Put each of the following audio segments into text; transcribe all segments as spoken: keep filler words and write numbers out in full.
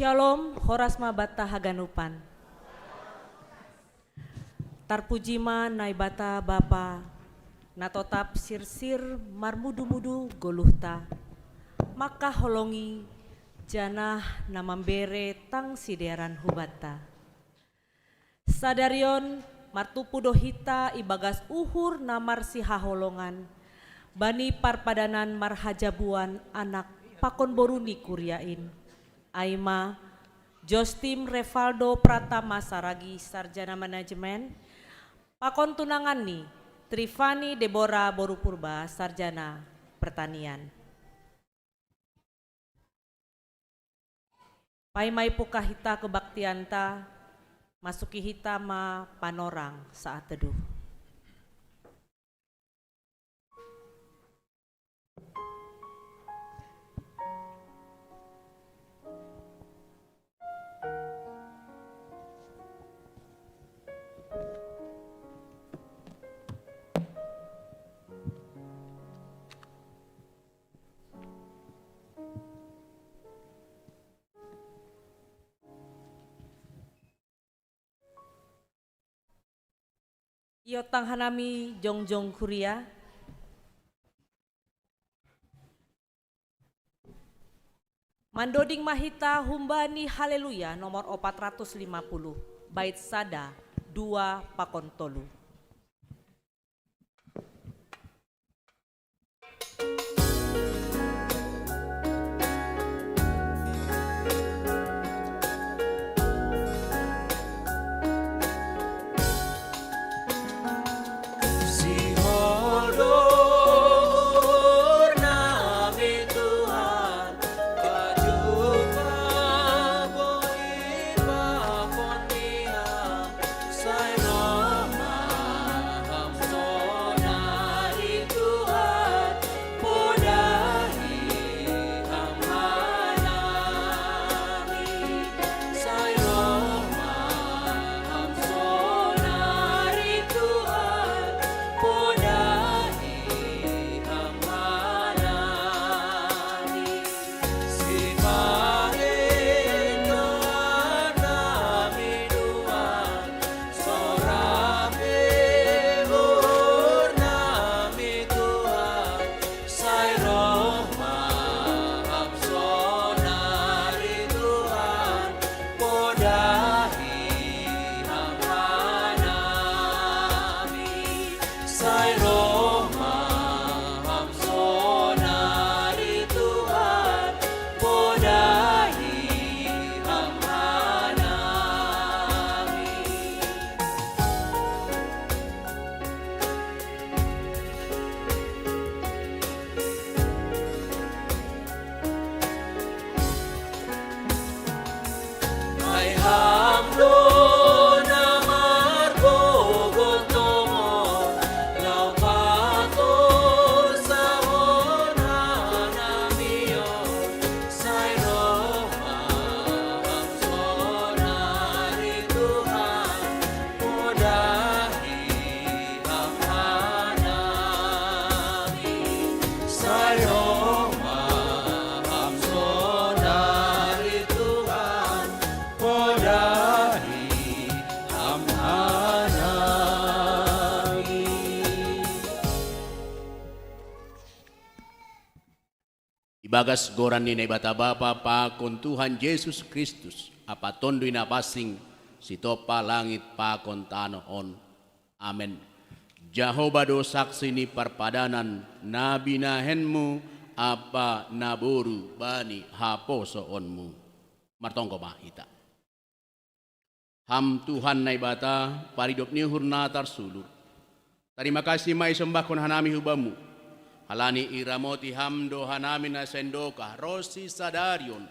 Shalom, horas ma banta haganupan. Tarpuji ma Naibata Bapa, na totap sirsir marmudu-mudu goluhta, mangkaholongi janah na mambere tang sidearan hubanta. Sadarion martumpu do hita ibagas uhur na marsihaholongan bani parpadanan marhajabuan anak pakon boru ni kuria in, ai ma Jostim Revaldo Pratama Saragi, sarjana manajemen, pakon tunanganni Trifani Debora boru Purba, sarjana pertanian. Paima ipungkah hita kebaktianta, masuki hita ma panorang saat teduh. Iotang hanami jongjong kuria. Mandoding ma hita humbani Haleluya nomor opat ratus lima puluh, bait sada, dua, pakon tolu. Ibagas goran ni Naibata Bapa pakon Tuhan Jesus Kristus, ampa Tonduy Napansing, sitompa langit pakon tanoh on. Amen. Jahowa do saksi ni parpadanan na binahenmu ampa naboru bani haposoonmu. Martonggo ma hita. Ham Tuhan Naibata, paridop ni uhur na tarsulur. Tarima kasih ma isombahkon hanami hu Bamu, halani iramoti Ham do hanami na sendokah ronsi sadari on.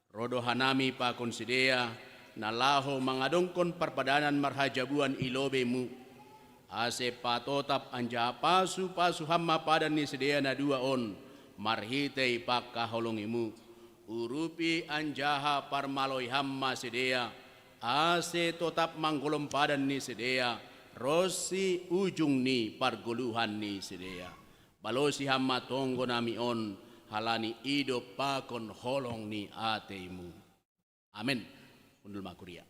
Ro do hanami pakon sidea, na laho mangadongkon parpadanan marhajabuan i lobei-Mu, ase patotap anjaha pasu-pasu Ham ma padan ni sidea na dua on, marhitei pangkaholongi-Mu. Urupi anjaha parmaloi Ham ma sidea, ase totap manggolom padan ni sidea, ronsi ujung ni pargoluhan ni sidea. Balosi Ham ma tonggo nami on, halani idop pakon holong ni atei-Mu. Amen. Hundul ma kuria.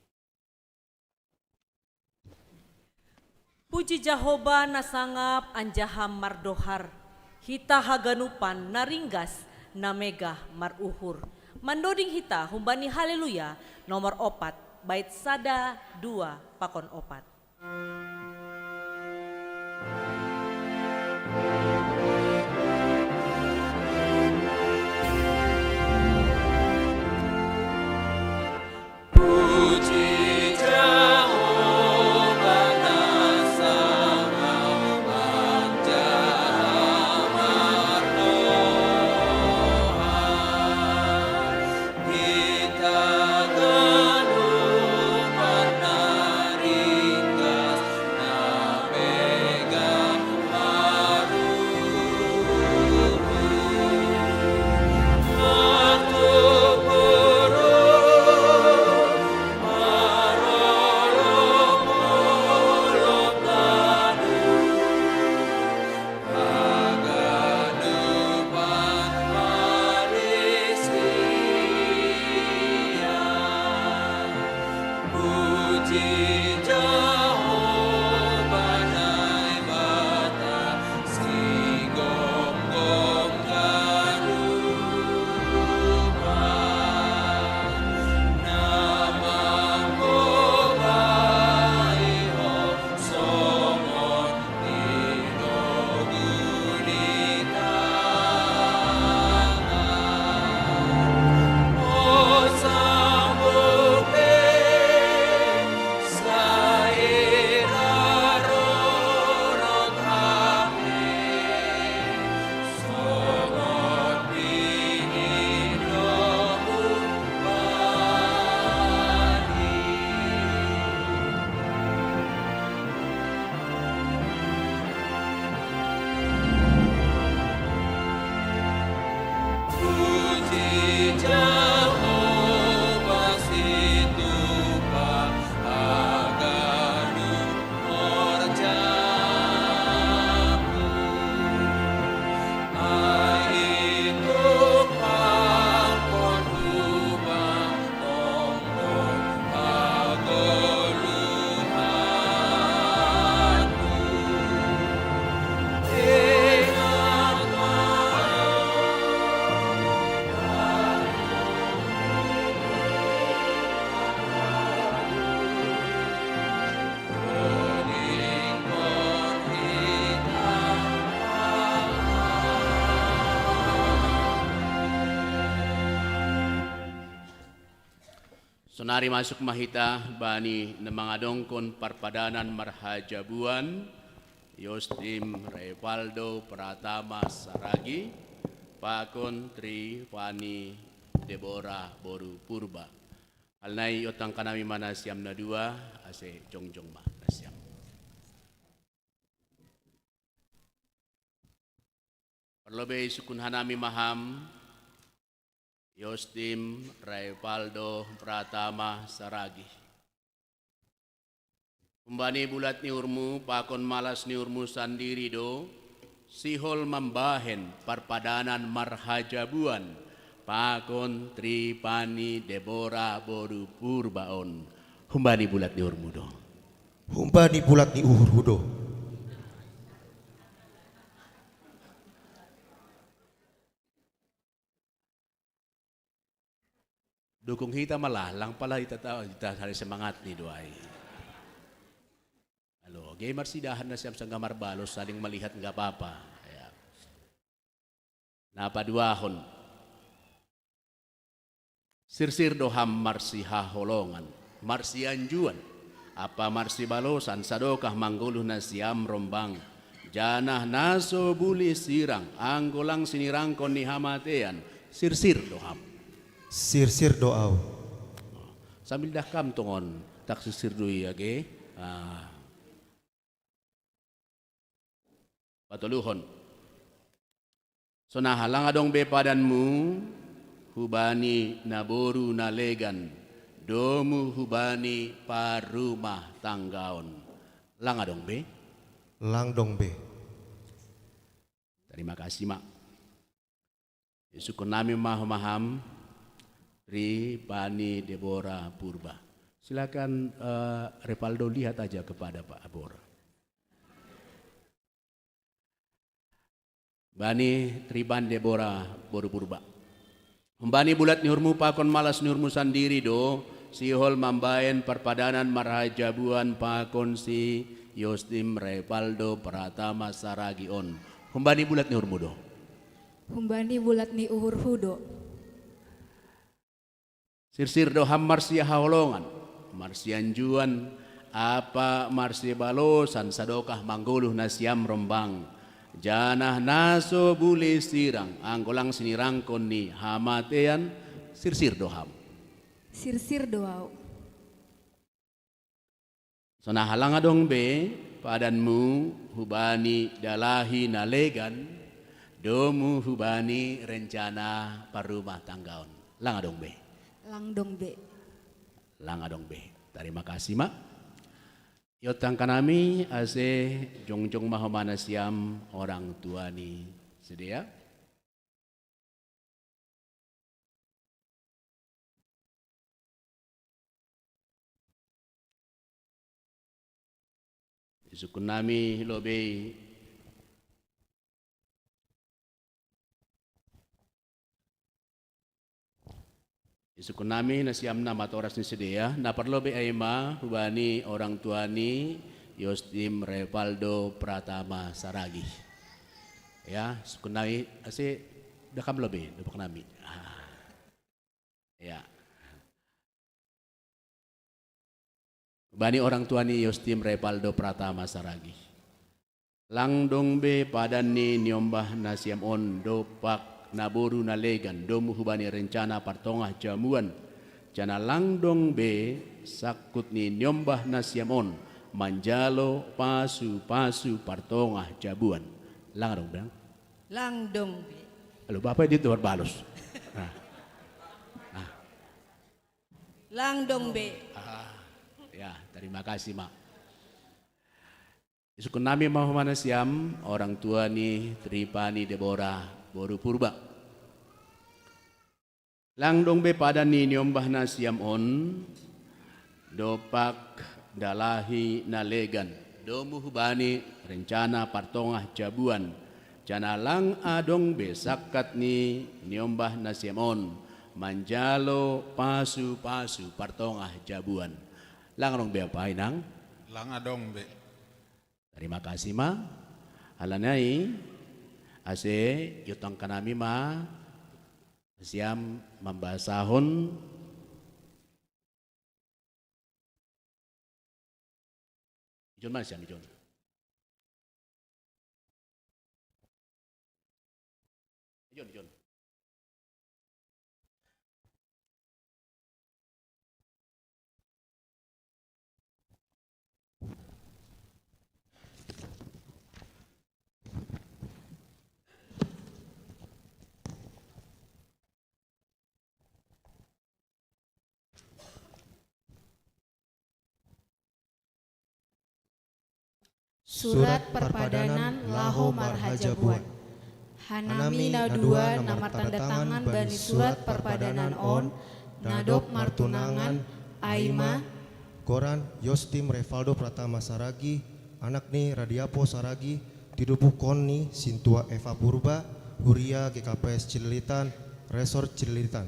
Puji Jahowa na sangap anjaha mardohar, hita haganupan na ringgas na megah maruhur. Mandoding hita humbani Haleluya nomor opat, bait sada, dua, pakon opat. Sonari masuk ma hita bani na mangadongkon parpadanan marhajabuan, Yostim Revaldo Pratama Saragi, pakon Tri Pani Debora boru Purba. Alnai iotangkan nami ma nasiam na dua, ase jongjong ma nasiam. Parlobei sungkun hanami ma ham, Yostim Revaldo Pratama Saragi. Humbani bulat ni uhurmu pakon malas ni uhurmu sandiri do, sihol mambahen parpadanan marhajabuan pakon Tri Pani Debora boru Purba on. Humbani bulat ni uhurmu do. Humbani bulat ni uhurhu do. Dukung hita ma lah, lang pala hita tahu, hita saling semangat ni do ai. Alo, age marsidahan nasiam sanggah marbalos, saling melihat nggak apa-apa. Ya. Na paduahon. Sirsir do ham marsihaholongan, marsianjuan, ampa marsibalosan sadokah manggoluh nasiam rombang, janah na so bulih sirang, anggo lang sinirangkon ni hamatean, sirsir do ham. Sirsir do au. Sambil dah kam tongon, tak sirsir do ia ge. Ah. Patoluhon. Sonaha lang adong be padanmu hubani naboru na legan, domu hubani parrumah tanggaon. Lang adong be? Lang dong be. Terima kasih, Mak. Isungkun nami ma homa ham, Tri Pani Deborah Purba. Silakan, eh, Revaldo, lihat aja kepada Pak Abor. Bani Triban Deborah boru Purba. Humbani bulat ni uhurmu pakon malas ni uhurmu sandiri do, sihol mambaen parpadanan marhajabuan pakon si Yostim Revaldo Pratama Saragi on. Humbani bulat ni uhurmu do. Humbani bulat ni uhurhu do. Sirsir do ham marsihaholongan, marsianjuan, ampa marsibalosan sadokah manggoluh nasiam rombang. Janah na so bulih sirang, anggo lang sinirangkon ni hamatean, sirsir do ham. Sirsir do ahu. Sonang lang adong be padanmu hubani dalahi na legan, domu hubani rencana parrumah tanggaon. Lang adong be. Lang dong be. Lang adong be. Tarima kasih ma. Iotangkan hami ase jongjong ma homa nasiam orang tua ni sidea. Isungkun nami lobei. Isungkun nami nasiam na matoras ni sidea, na parlobei ai ma hubani orang tua ni Yostim Revaldo Pratama Saragi. Ya, sungkun nami ase dakam lobei, dopak nami. Ah. Ya. Bani orang tua ni Yostim Revaldo Pratama Saragi. Lang dong be padan ni niombah nasiam on, dopak naboru na legan, domu hubani rencana partongah jamuan. Janah lang dong be sangkut ni niombah nasiam on, manjalo pasu-pasu partongah jabuan. Lang dong be. Lang dong be. Halo, Bapak itu tuh balus. Nah. Nah. Lang dong be. Ah, ya, terima kasih, Mak. Isungkun nami ma homa nasiam orang tua ni Tripani Deborah boru Purba. Lang dong be padan ni niombah nasiam on, dopak dalahi na legan, domu hubani rencana partongah jabuan, janah lang adong be sangkut ni niombah nasiam on, manjalo pasu-pasu partongah jabuan. Lang adong be apa inang? Lang adong be. Terima kasih ma. Alani ai ase iotangkan nami ma nasiam mambasahon. Ijon ma nasiam, ijon. Ijon, ijon. Surat parpadanan laho marhajabuan. Hanami na dua na martanda tangan bani surat parpadanan on, na dob martunangan, ai ma: Goran Yostim Revaldo Pratama Saragi, anak ni Radiapo Saragi, tinubuhkon ni sintua Eva Purba, huria G K P S Cililitan, Resort Cililitan.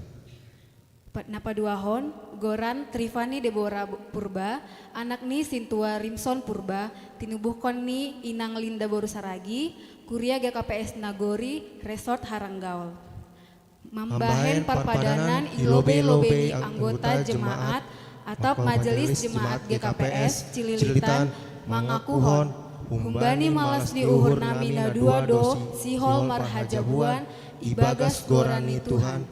Pa-, na paduahon, Goran Trifani Debora Bu-, Purba, anak ni sintua Rimson Purba, tinubuhkon ni inang Linda boru Saragi, kuria G K P S Nagori, Resort Haranggaol. Mambahen parpadanan i lobei-lobei ni anggota jemaat atap Majelis Jemaat G K P S Cililitan mangakuhon, humbani malas ni uhur nami na dua do sihol marhajabuan ibagas goran ni Tuhan.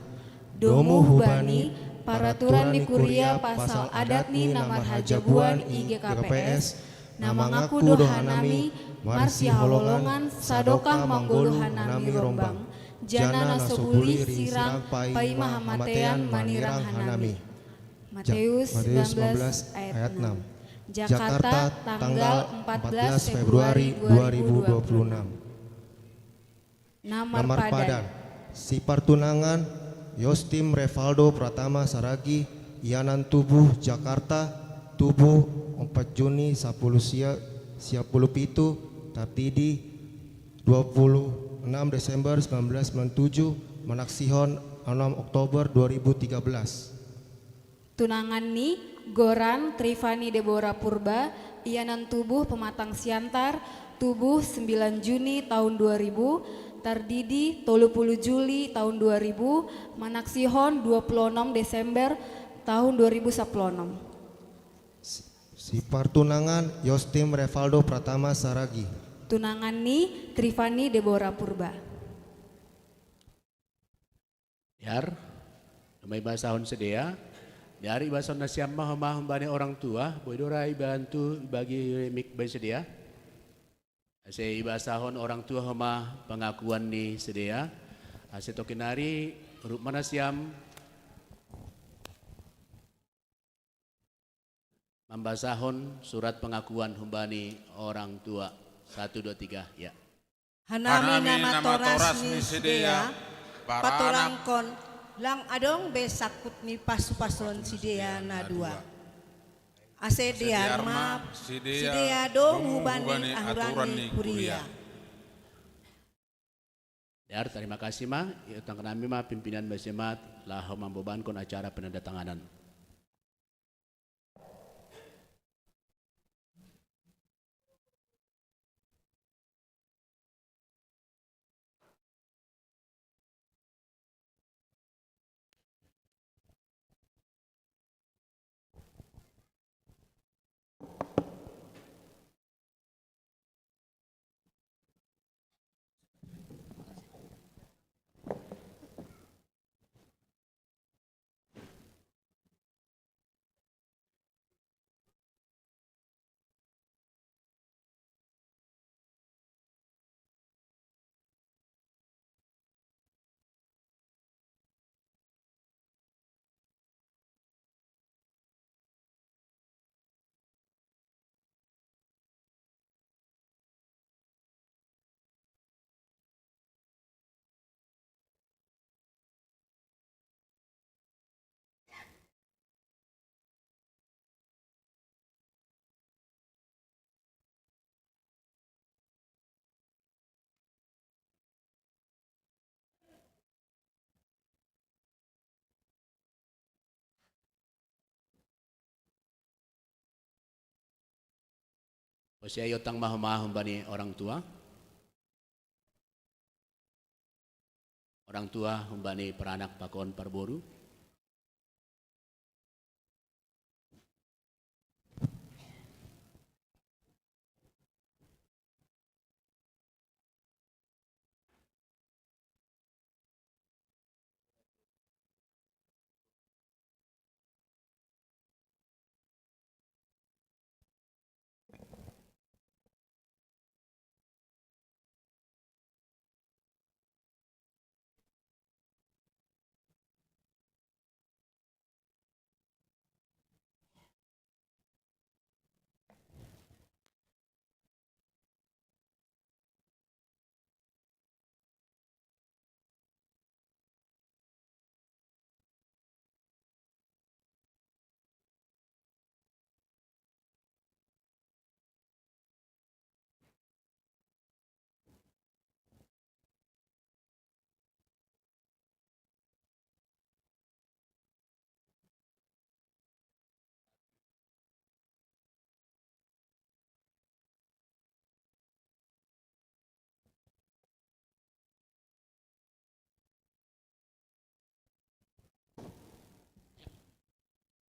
Domu hubani paraturan ni kuria pasal adat ni na marhajabuan i G K P S, na mangaku do hanami marsihaholongan sadokah manggoluh hanami rombang, janah na so bulih sirang paima hamatean manirang hanami. Matius sembilan belas ayat enam. Jakarta, tanggal empat belas Februari dua ribu dua puluh enam. Na marpadan. Si partunangan Yostim Revaldo Pratama Saragi, Yanan Tubuh, Jakarta, Tubuh, empat Juni sepuluh sia, sia puluh pitu, Tartidi, dua puluh enam Desember sembilan belas sembilan tujuh, Manaksihon, enam Oktober dua ribu tiga belas. Tunangan ni, Goran Trifani Deborah Purba, Yanan Tubuh, Pematang Siantar, Tubuh, sembilan Juni tahun dua ribu, Tartidi, tolu puluh Juli tahun dua ribu, Manaksihon, dua puluh enam Desember tahun dua ribu sepuluh enam. Si partunangan, Yostim Revaldo Pratama Saragi. Tunangan ni, Trifani Deborah Purba. Yar, nama ibasahon sedia. Yar, ibasahon nasiam ma homa humbani orang tua, boi do ra ibantu ibagi mik bai sedia. Ase ibasahon orang tua homa pengakuan ni sedia. Ase tokinari rup ma nasiam mambasahon surat pengakuan humbani orang tua. Satu, dua, tiga, ya. Hanami nama toras ni sidea, patorangkon, lang adong be sangkut ni pasupason sidea na dua. Ase dear ma sidea domu hubani ahuran ni kuria. Dear, terima kasih ma, iutangkan nami ma pimpinan Basemat laho mambobankon acara penandatanganan. Ose, iotang ma homa humbani orang tua. Orang tua humbani peranak pakon parboru.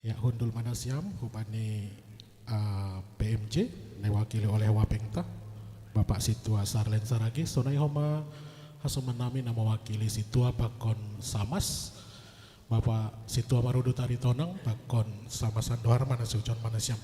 Ya, hundul ma nasiam humbani uh, P M J na iwakili oleh wapengta Bapak Situa Sarlen Saragi, sonai homa hasuman nami na mewakili Situa pakon Samas, Bapak Situa Marudu Taritonang pakon Samas Andohar, mana siucon ma nasiam.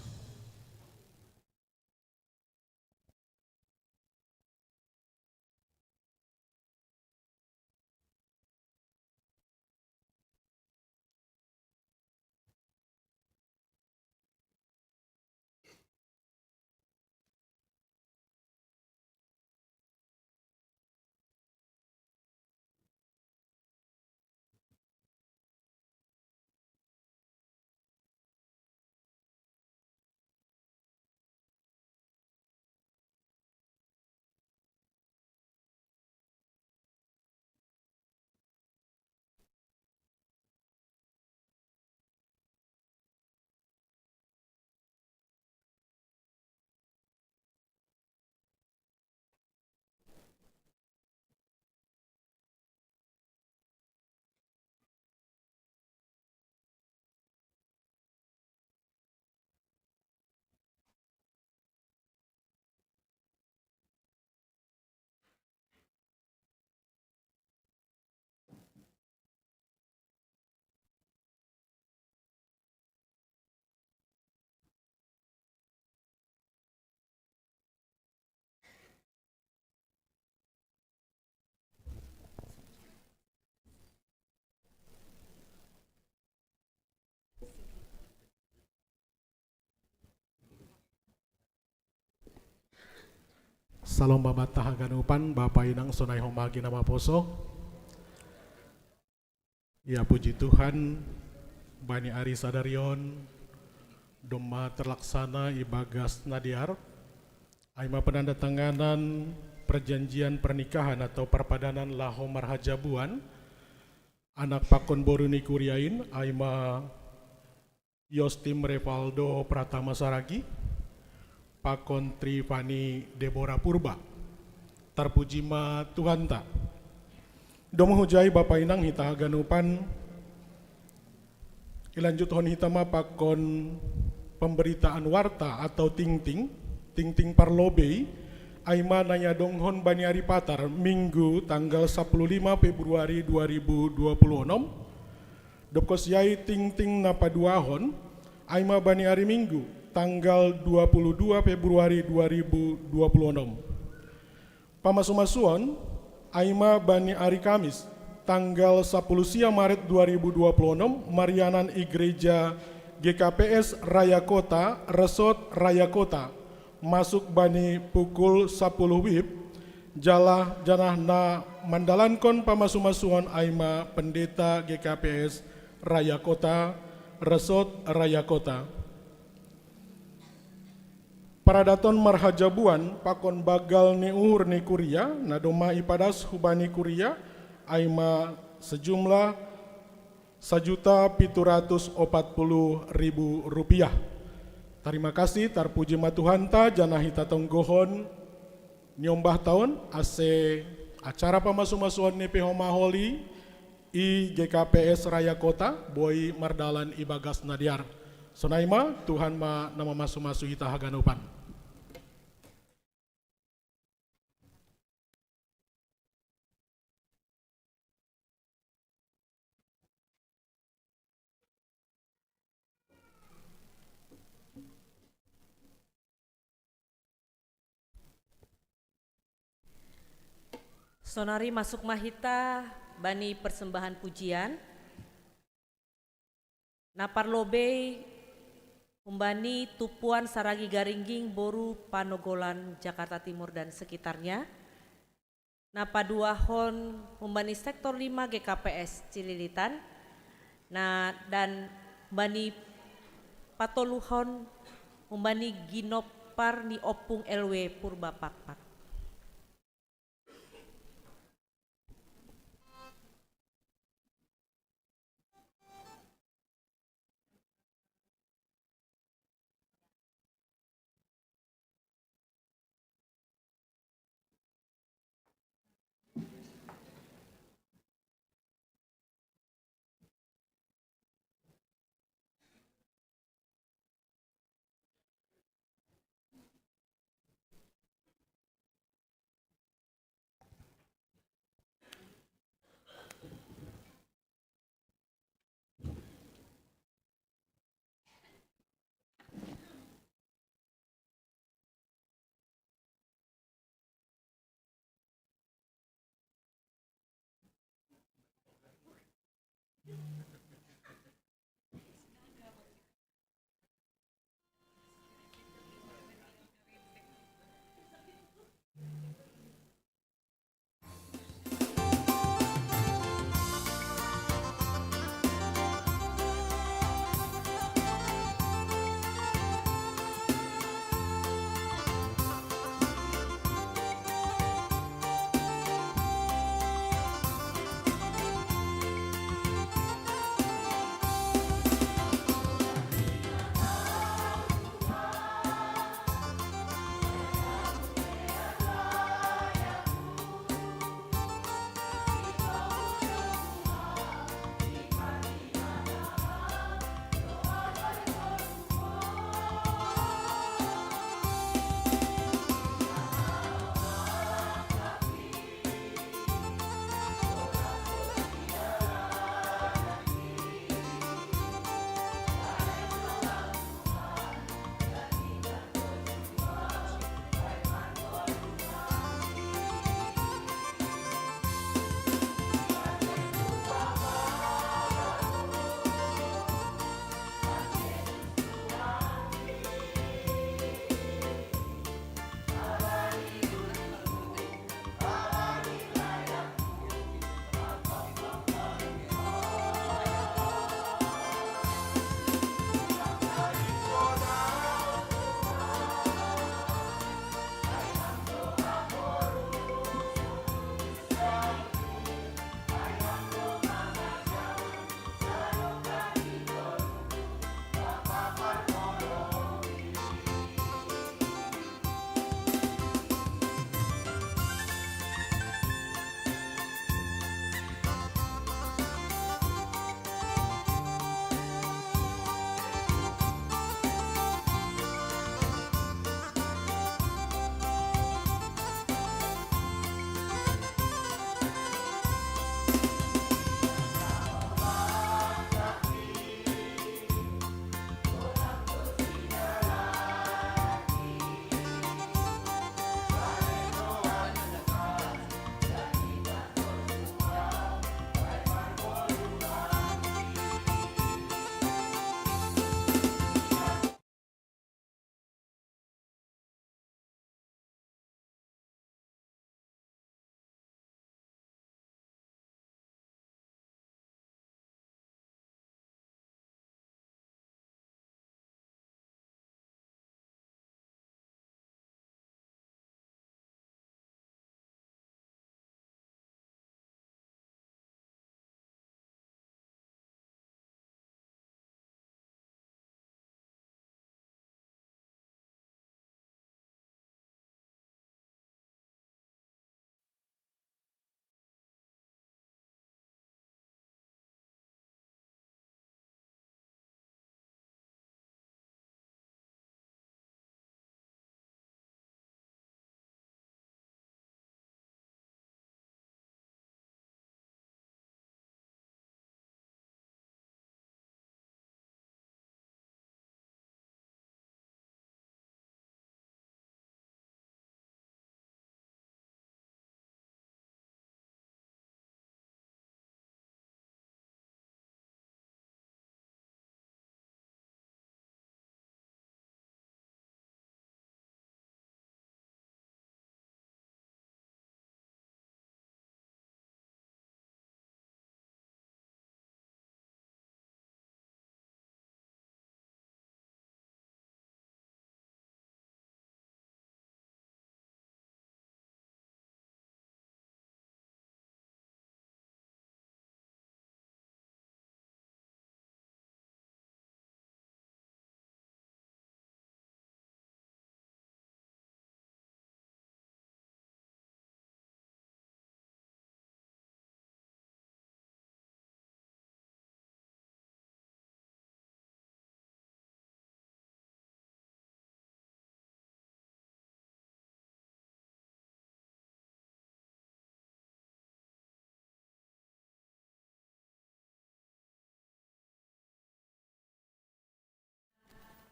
Salom Bapa tahaganupan, Bapa inang sonai homa agi nama poso. Ya, puji Tuhan, bani ari sadarion domma terlaksana ibagas nadiar, aima penandatanganan perjanjian pernikahan atau parpadanan laho marhajabuan anak pakon boru ni kuriain, aima Yostim Revaldo Pratama Saragi, pakon Trifani Deborah Purba. Tarpuji ma Tuhanta. Domu hujai Bapa inang hita haganupan, ilanjuthon hita ma pakon pemberitaan warta atau tingting, tingting parlobei, aima na niadonghon bani ari Patar, Minggu tanggal sapuluh lima Februari dua ribu dua puluh enam, Dob kosiai tingting na paduahon, aima bani ari Minggu, tanggal dua puluh dua Februari dua ribu dua puluh enam. Pamasumasuon, aima bani ari Kamis, tanggal sapuluh sia Maret dua ribu dua puluh enam, marianan i gereja G K P S Raya Kota, Resort Raya Kota, masuk bani pukul sapuluh wib, jala janah na mandalankon pamasumasuon aima pendeta G K P S Raya Kota, Resort Raya Kota. Paradaton marhajabuan pakon bagal ni uhur ni kuria, na domma ipadas hubani kuria, aima sejumlah sajuta pitu ratus opat puluh ribu rupiah. Tarima kasih, tarpuji ma Tuhanta, janah hita tonggohon niombah taon, ase acara pamasumasuon ni pihomaholi i G K P S Raya Kota, boi mardalan ibagas nadiar. Sonai ma, Tuhan ma na mamasumasu hita haganupan. Sonari masuk ma hita bani persembahan pujian. Na parlobei humbani Tumpuan Saragi Garingging boru Panogolan Jakarta Timur dan sekitarnya. Na paduahon humbani sektor lima G K P S Cililitan. Na dan bani patoluhon humbani ginopar ni Ompung L W Purba Pakpak.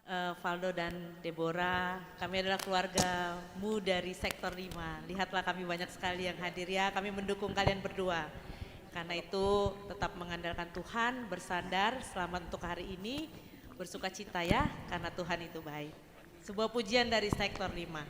Eh, Valdo dan Deborah, kami adalah keluargamu dari sektor lima. Lihatlah, kami banyak sekali yang hadir, ya, kami mendukung kalian berdua. Karena itu tetap mengandalkan Tuhan, bersandar, selamat untuk hari ini, bersukacita, ya, karena Tuhan itu baik. Sebuah pujian dari sektor lima.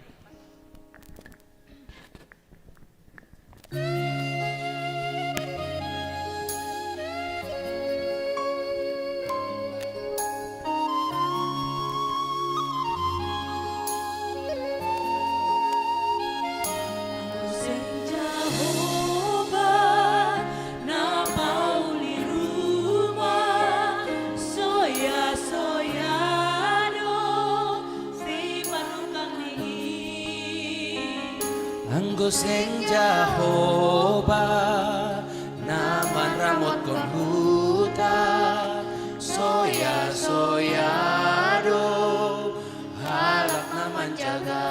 Anggo seng Jahowa na manramotkon huta, soya-soya do halak na manjaga.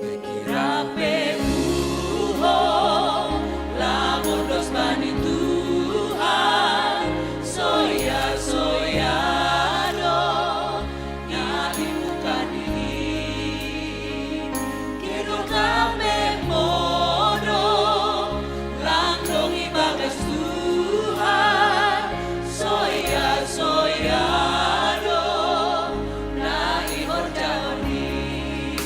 Kira pe puho, lamun dos bani Tuhan, soya-soya do na ibukan i. Kedok pe modom, lang dong ibagas Tuhan, soya-soya do na ihorjahon i.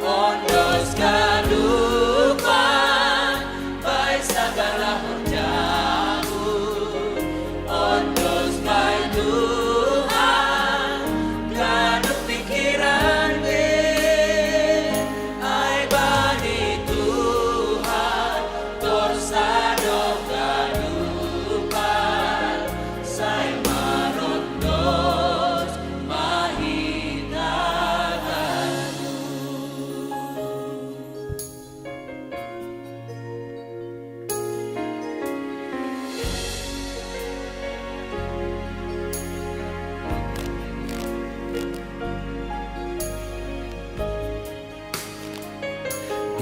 Ondos gadupan, baen sagala horjahon. Ondos baen Tuhan, ganup pikiran be. Ai bani Tuhan, torus do ganupan, sai marondos ma hita ganup.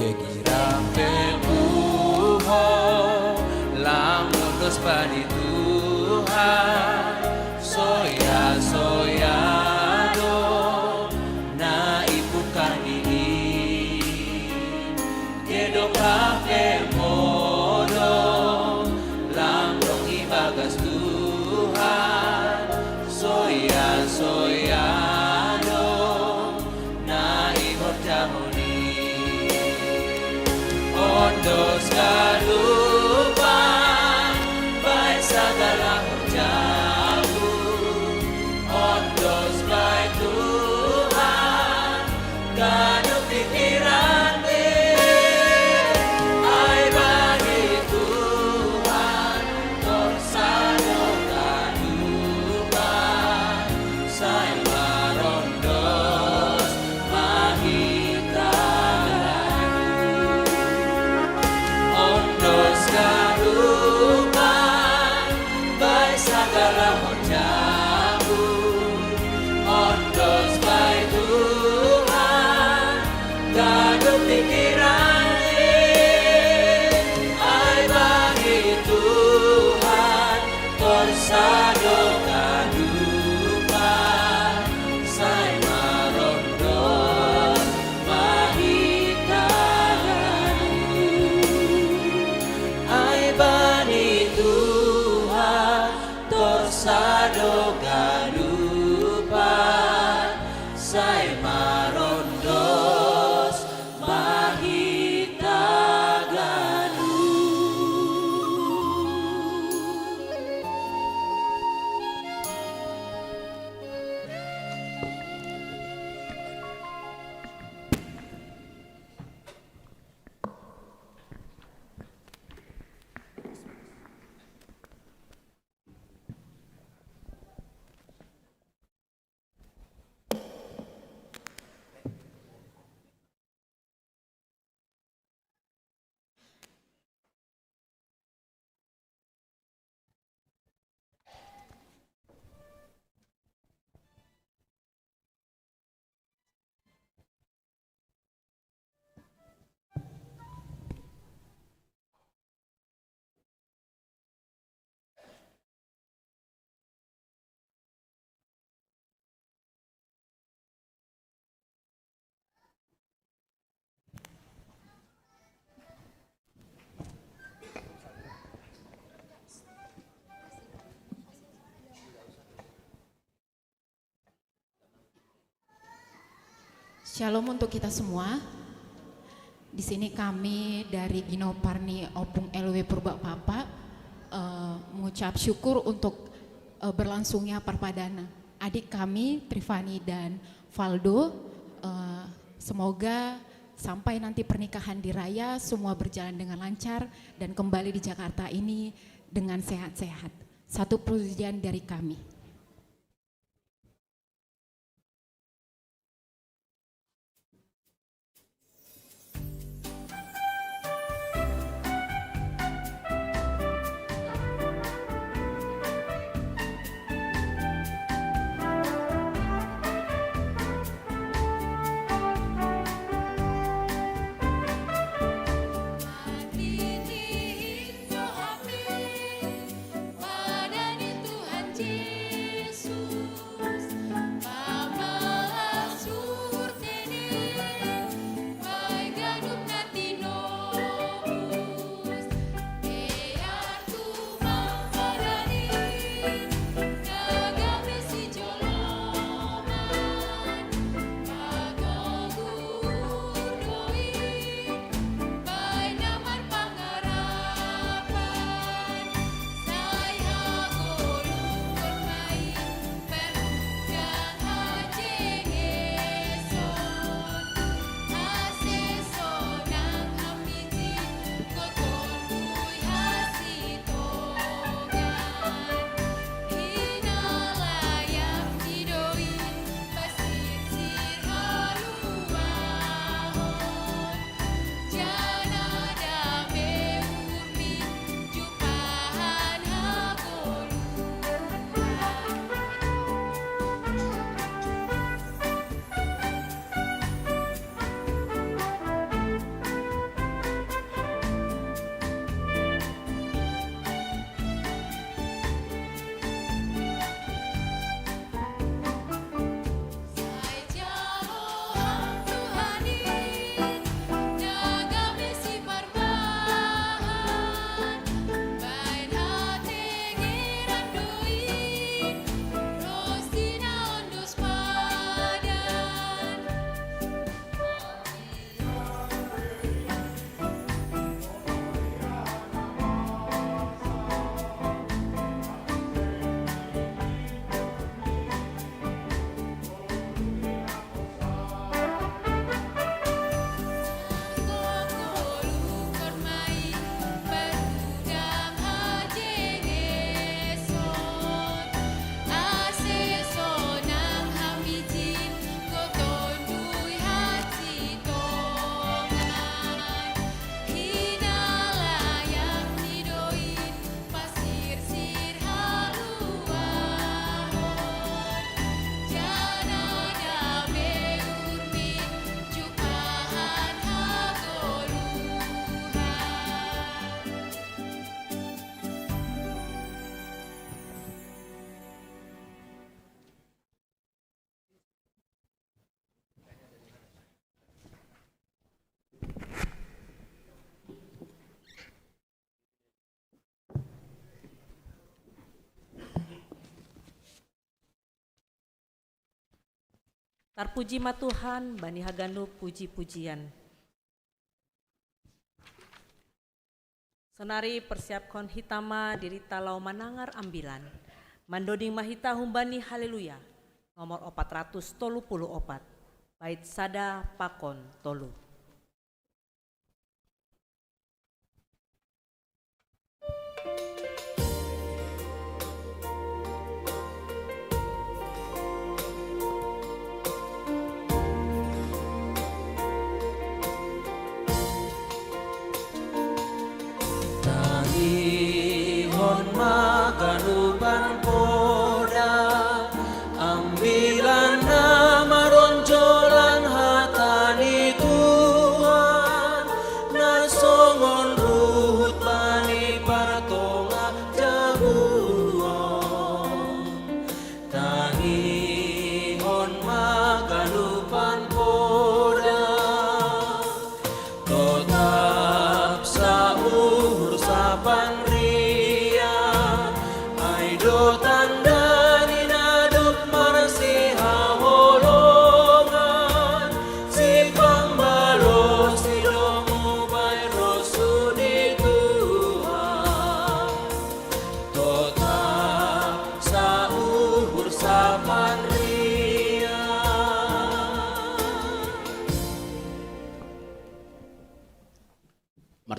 Kira pe puho, lamun dos bani Tuhan, soya-soya do na ibukan i. Kedok pe modom, lang dong ibagas Tuhan, soya-soya do na ihorjahon i. Ondos ganupan, baen sagala horjahon. Ondos baen Tuhan, ganup pikiran be. Ai bani Tuhan, torus do ganupan, sai marondos ma hita ganup. Ondos ganupan, baen sagala horjahon. Ondos baen Tuhan, ganup pikiran i. Ai bani Tuhan, torus do ganupan, sai marondos ma hita ganup. Ai bani Tuhan, torus do ganupan, sai marondos ma hita ganup. Shalom untuk kita semua. Di sini kami dari Gino Parni Opung L W Purba Papa, eh, mengucap syukur untuk, eh, berlangsungnya perpadan adik kami Trifani dan Valdo. Eh, semoga sampai nanti pernikahan di Raya semua berjalan dengan lancar dan kembali di Jakarta ini dengan sehat-sehat. Satu pujian dari kami. Tarpuji ma Tuhan, bani haganup puji-pujian. Sonari persiapkon hita ma diri ta laho manangar ambilan. Mandoding ma hita humbani Haleluya, nomor opat ratus tolu puluh opat, bait sada pakon tolu. Tangihon ma ganupan poda, ambilan na maronjolan hata ni Tuhan.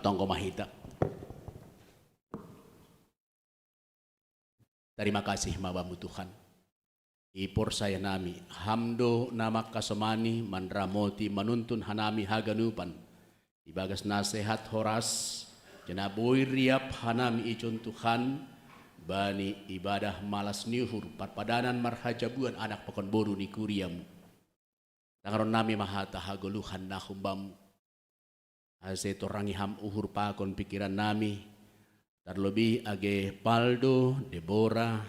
Tonggo ma hita. Tarima kasih ma Bamu Tuhan. Iporsaya nami, Ham do na mangkasomani, manramoti, manuntun hanami haganupan ibagas nasehat horas, janah boi riap hanami ijon Tuhan bani ibadah malas ni uhur parpadanan marhajabuan anak pakon boru ni kuria-Mu. Tangaron nami ma hata hagoluhan na humbamu. Ase torangi Ham uhur pakon pikiran nami, tarlobih age Paldo, Debora,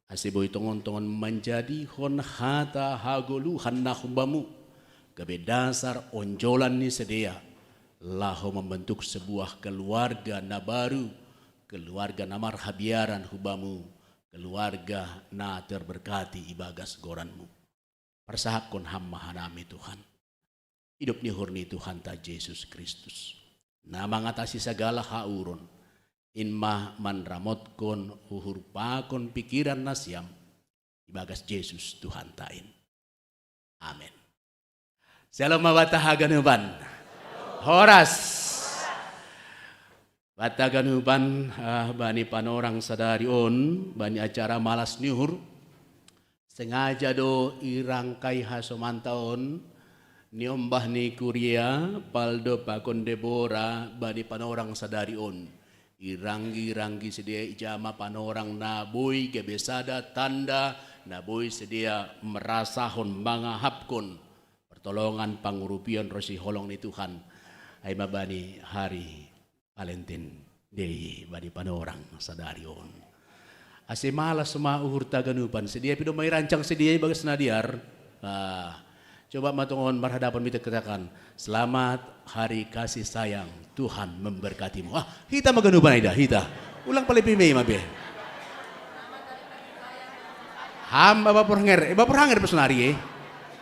ase boi tongon-tongon manjadihon hata hagoluhan na humbamu, gabe dasar onjolan ni sidea, laho membentuk sebuah keluarga na baru, keluarga na marhabiaran hu Bamu, keluarga na terberkati ibagas goran-Mu. Parsahapkon Ham ma hanami Tuhan. Idop ni uhur ni Tuhanta Jesus Kristus, na mangatasi sagala hauron, in ma manramotkon uhur pakon pikiran nasiam, ibagas Jesus Tuhanta in. Amen. Syalom ma banta haganupan. Horas. Banta haganupan, ah, bani panorang sadari on, bani acara malas ni uhur, sengaja do irangkai hasomanta on, niombah ni kuria, Paldo pakon Debora, bani panorang sadari on. Iranggi-ranggi sidea ija ma panorang na boi gabe sada tanda, na boi sidea merasahon mangahapkon pertolongan, pangurupion ronsi holong ni Tuhan. Ai ma bani hari Valentine Day, bani panorang sadari on. Ase malas ma uhurta haganupan, sidea pe do ma irancang sidea ibagas na dear. Ah, coba ma tongon marhadapan, beta katakan, "Selamat Hari Kasih Sayang, Tuhan memberkatimu." Ah, hita ma haganupan ai da, hita. Ulang palepi mei ma be. Ham, Bapa Porhanger, eh, Bapa Porhanger pe sonari, eh.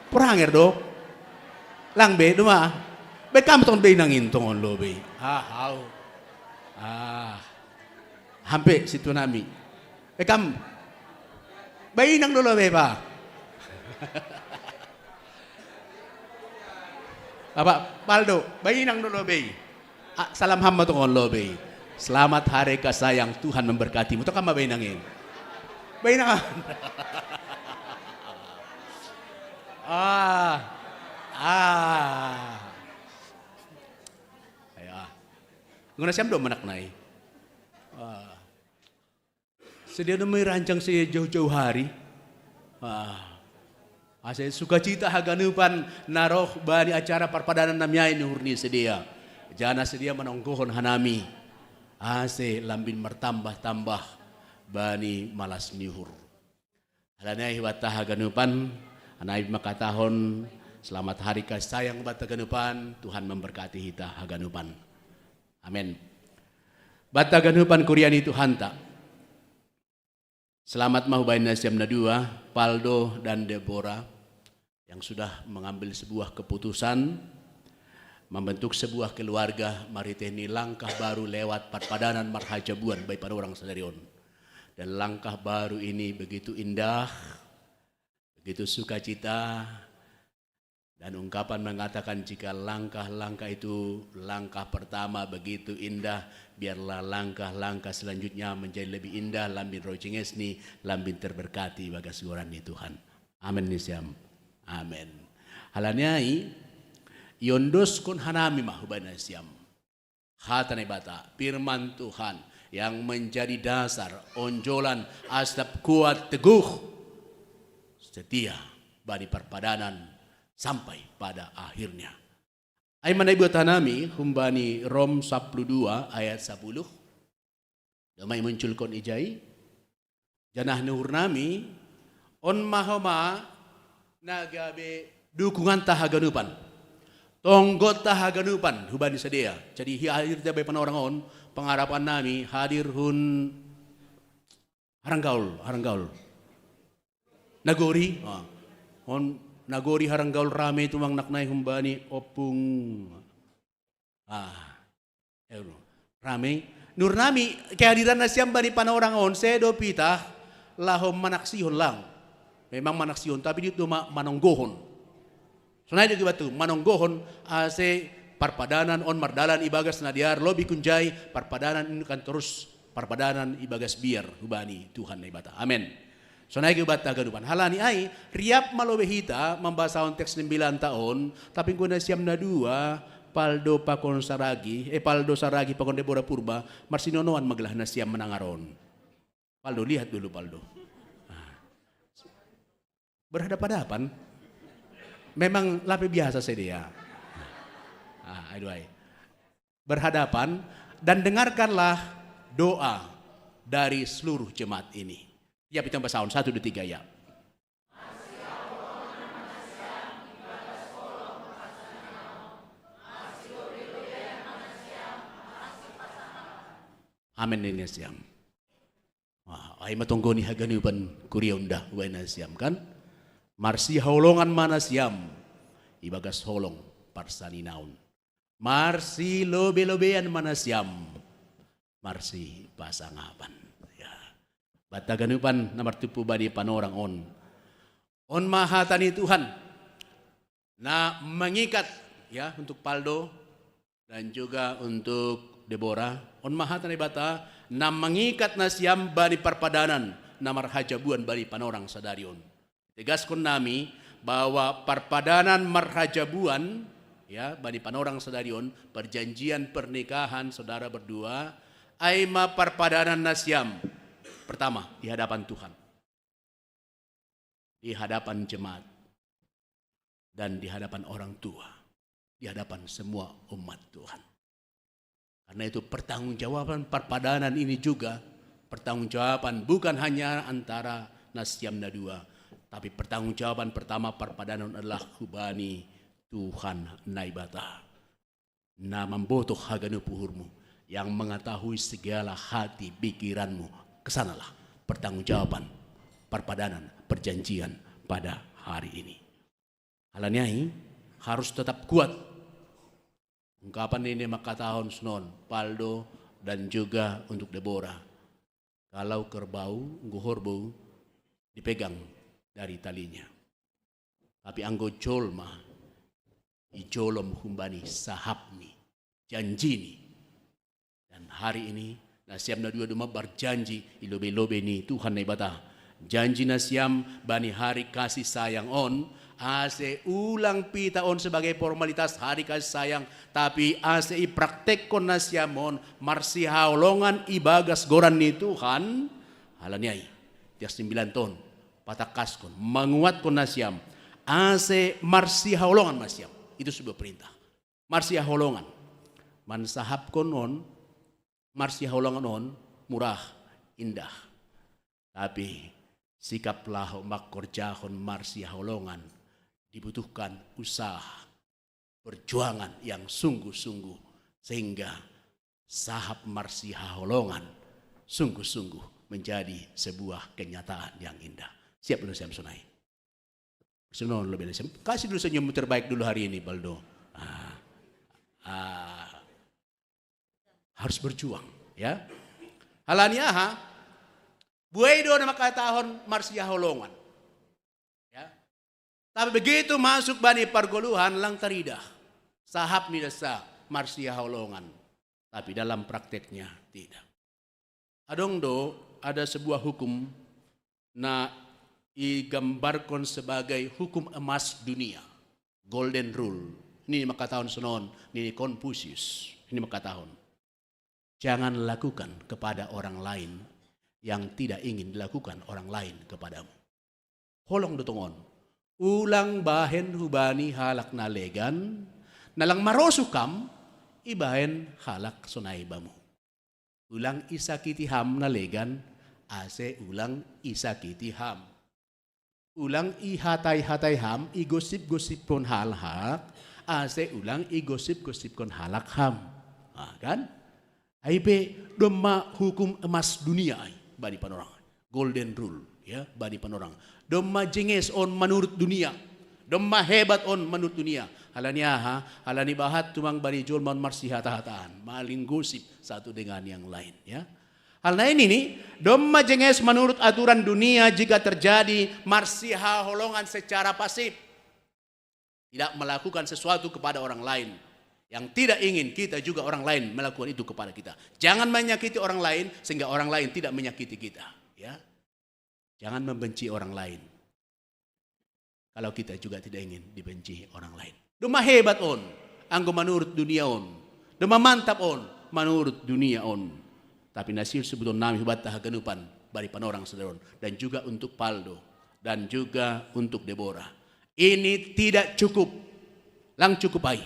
Porhanger do. Lang be, do ma. Be kam tongon be inang in tongon lobei. Ah, hau. Ah. Ham pe sintua nami. Be kam. Be inang do lobei, Pak. Bapak Paldo, be inang do lobei. Ah, salam Ham ma tongon lobei. "Selamat Hari Kasih Sayang, Tuhan memberkatimu." Tong kam ma be inang in. Be inang. Ah. Ah. Ai, ah. Ngona siam do manaknai. Ah. Sidea do ma irancang sidea jauh-jauh hari. Ah. Ase sukacita haganupan na roh bani acara parpadanan na miain uhur ni sidea. Janah sidea manonggohon hanami. Ase lambin martambah-tambah bani malas ni uhur. Alani ai banta haganupan, hanami mangkatahon, "Selamat Hari Kasih Sayang banta haganupan, Tuhan memberkati hita haganupan." Amen. Banta haganupan kuria ni Tuhanta. Selamat ma hubahen nasiam na dua, Paldo dan Debora, yang sudah mengambil sebuah keputusan, membentuk sebuah keluarga, marhitei ni langkah baru lewat parpadanan marhajabuan bani panorang sadari on. Dan langkah baru ini begitu indah, begitu sukacita, dan ungkapan mengatakan, jika langkah-langkah itu, langkah pertama begitu indah, biarlah langkah-langkah selanjutnya menjadi lebih indah, lambin roh jenges ni, lambin terberkati ibagas goran ni Tuhan. Amen nasiam. Amen. Alani ai, iondoskon hanami ma hubahen nasiam hata Naibata, firman Tuhan, yang menjadi dasar, onjolan, ase tetap kuat, teguh, setia bani parpadanan sampai pada akhirnya. Ai ma na ibuat hanami humbani Rom sapuluh dua ayat sapuluh. Do ma imunculkon ijai. Janah ni uhur nami, on ma homa na gabe dukunganta haganupan, tonggonta haganupan hubani sidea. Jadi hadirta bani panorang on, pangarapan nami hadir hun Haranggaol, Haranggaol. Nagori, ah. On Nagori, Haranggaol, rame tumang naknai humbani Ompung. Ah, euro. Rame. Ni uhur nami, kehadiran nasiam bani panorang on, sedo pitah, laho manaksihon lang. Memang manaksihon, tapi dia tu ma-, manonggohon. Sonai do iba tu, manonggohon, ase Parpadanan on mardalan ibagas na dear lobi kunjai, parpadanan in kan torus parpadanan ibagas biar hubani Tuhan Naibata. Amen. Sonai ke ubat tagadupan halani ai, riap ma lobe hita mambasahon teks ni mbilan ta on, tapi nggo nasiam na dua, Paldo pakon Saragi, eh, Paldo Saragi pakon Debora Purba, marsinonoan ma gelah nasiam manangar on. Paldo, lihat dulu Paldo. Ah. Berhadapan-hadapan. Memang lape biasa sidea. Ah, aduh ai. Berhadapan dan dengarkanlah doa dari seluruh jemaat ini. Ya, kita basahon, satu, dua, tiga, ya. Amen, ini siam. Wah, ai ma tonggo ni haganupan kuria on da, ubaen nasiam kan? Marsihaholongan ma nasiam ibagas holong parsaninaon. Marsilobe-lobean ma nasiam marsipasangapan. Ya. Bat haganupan na martumpu bani panorang on. On ma hata ni Tuhan na mengikat, ya, untuk Paldo dan juga untuk Debora. On ma hata ni Debata na mengikat nasiam bani parpadanan na marhajabuan bani panorang sadari on. Tegaskon nami bahwa parpadanan marhajabuan, ya, bani panorang sadari on, perjanjian pernikahan saudara berdua, ai ma parpadanan nasiam. Pertama, di hadapan Tuhan, di hadapan jemaat, dan di hadapan orang tua, di hadapan semua umat Tuhan. Karena itu, pertanggungjawaban parpadanan ini juga pertanggungjawaban bukan hanya antara nasiam na dua, tapi pertanggungjawaban pertama parpadanan adalah hubani Tuhan Naibata na mambotoh haganup uhurmu, yang mengetahui segala hati pikiranmu. Kesanalah pertanggungjawaban parpadanan perjanjian pada hari ini. Halani ai, harus tetap kuat. Ungkapan ini mangkatahon sonon, Paldo dan juga untuk Debora. Kalau kerbau, nggo horbo dipegang dari talinya. Tapi anggo jolma, ijolom humbani sahapni, janjini. Dan hari ini, nasiam na dua domma marjanji i lobe-lobe ni Tuhan Naibata. Janji nasiam bani hari kasih sayang on, ase ulang pita on sebagai formalitas hari kasih sayang, tapi ase ipraktekkon nasiam on marsihaholongan ibagas goran ni Tuhan. Halani ai, tias ni mbilan ta on patangkaskon, manguatkon nasiam, ase marsihaholongan ma nasiam. Itu sebuah perintah. Marsihaholongan. Mansahapkon on, marsihaholongan on murah, indah. Tapi sikap laho mangkorjahon marsihaholongan dibutuhkan usaha, perjuangan yang sungguh-sungguh, sehingga sahap marsihaholongan sungguh-sungguh menjadi sebuah kenyataan yang indah. Siap dulu, siap sonai. Sonon lobe nasiam. Kasih dulu senyum terbaik dulu hari ini, Paldo. Ah. Ah. Harus berjuang, ya. Halani aha? Buei do na mangkatahon marsihaholongan. Ya. Tapi begitu masuk bani pargoluhan, lang taridah. Sahap ni dasa marsihaholongan. Tapi dalam prakteknya tidak. Adong do, ada sebuah hukum na igambarkon sebagai hukum emas dunia, golden rule. Nini mangkatahon sonon, nini Konfusius. Nini mangkatahon, "Jangan lakukan kepada orang lain yang tidak ingin dilakukan orang lain kepadamu." Holong do tongon. Ulang bahen hubani halak na legan, na lang marosuh kam, ibahen halak sonai bamu. Ulang isakiti ham na legan, ase ulang isakiti ham. Ulang ihatai-hatai ham, igosip-gosipkon halak, ase ulang igosip-gosipkon halak ham. Ah, kan? Ai pe domma hukum emas dunia ai, bani panorang. Golden rule, ya, bani panorang. Domma jenges on manurut dunia. Domma hebat on manurut dunia. Halani aha? Halani bahat tumang bani jolma on marsihata-hataan, maling gosip satu dengan yang lain, ya. Halani ini, domma jenges manurut aturan dunia jika terjadi marsihaholongan secara pasif. Tidak melakukan sesuatu kepada orang lain. yang tidak ingin kita juga orang lain melakukan itu kepada kita. Jangan menyakiti orang lain sehingga orang lain tidak menyakiti kita. Ya, jangan membenci orang lain kalau kita juga tidak ingin dibenci orang lain. Duma hebat on, anggo manurut dunia on. Duma mantap on, manurut dunia on. Tapi na siul sebuton nami hubanta haganupan bani panorang sadari on, dan juga untuk Paldo, dan juga untuk Debora. Ini tidak cukup. Lang cukup ai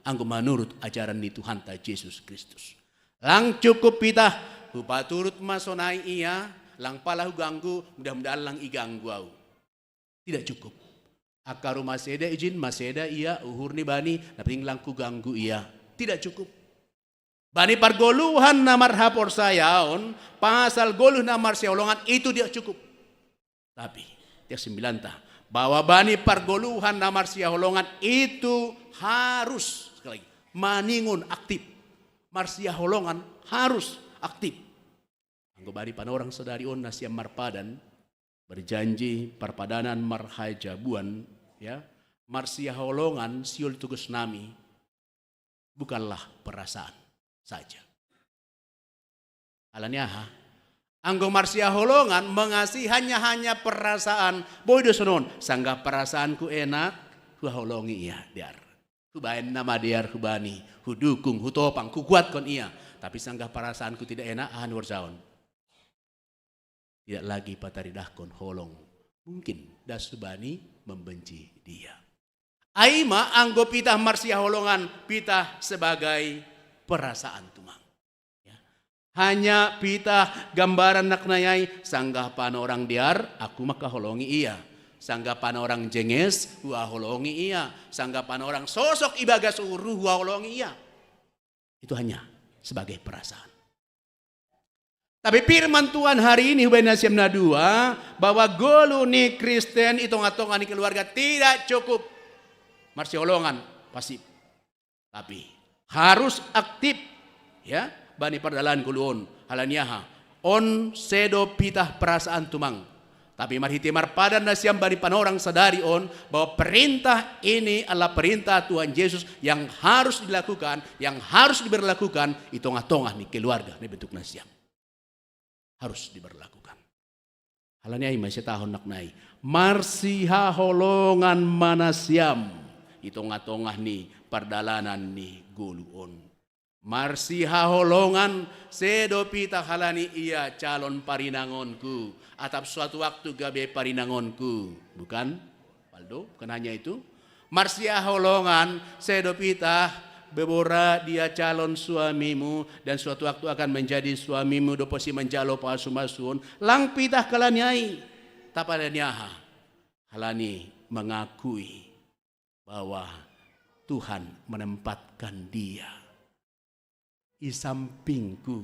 anggo manurut ajaran ni Tuhanta Jesus Kristus. Lang cukup pitah, hupaturut ma sonai ia, lang pala huganggu, mudah-mudahan lang iganggu au. Tidak cukup. Angka ru maseda ijin, maseda ia, uhur ni bani, na penting lang huganggu ia. Tidak cukup. Bani pargoluhan na marhaporsayaon, pasal goluh na marsihaholongan, itu tidak cukup. Tapi, tiak sembilanta, bahwa bani pargoluhan na marsihaholongan itu harus, sekali lagi, maningon, aktif. Marsihaholongan harus aktif. Anggo bani panorang sadari on nasiam marpadan, berjanji parpadanan marhajabuan, ya, marsihaholongan siul tugas nami, bukanlah perasaan saja. Alani aha? Anggo marsihaholongan mengasihi hanya, hanya perasaan. Boi do sonon, sanggah perasaanku enak, huhaholongi ia, dear. Hubaen nama dear hubani, hudukung, hutopang, hukuatkon ia. Tapi sanggah perasaanku tidak enak, aha ni horjaon? Tidak lagi pataridahkon holong. Mungkin das hubani membenci dia. Ai ma anggo pitah marsihaholongan, pitah sebagai perasaan tumang. Ya. Hanya pitah gambaran naknai ai, sanggah panorang dear, aku mangkaholongi ia. Sanggah panorang jenges, huhaholongi ia. Sanggah panorang sosok ibagas uhurhu, huhaholongi ia. Itu hanya sebagai perasaan. Tapi firman Tuhan hari ini hubaen nasiam na dua, bahwa goluh ni Kristen i tonga-tonga ni keluarga tidak cukup marsihaholongan, pasif. Tapi harus aktif, ya, bani pardalanan goluh on. Alani aha? On sedo pitah perasaan tumang. Tapi marhite marpadan nasiam bani panorang sadari on, bahwa perintah ini adalah perintah Tuhan Yesus yang harus dilakukan, yang harus diberlakukan i tonga-tonga ni keluarga na ibentuk nasiam. Harus diberlakukan. Alani ai ma siatahon naknai, marsihaholongan ma nasiam i tonga-tonga ni pardalanan ni goluh on. Marsihaholongan, sedo pitah halani ia calon parinangonku, atap suatu waktu gabe parinangonku. Bukan, Paldo? Bukan hanya itu. Marsihaholongan, sedo pitah, Debora dia calon suamimu, dan suatu waktu akan menjadi suamimu, dohot si manjalo pasu-pasuon, lang pitah halani ai. Tapi alani aha? Halani mengakui bahwa Tuhan menempatkan dia di sampingku,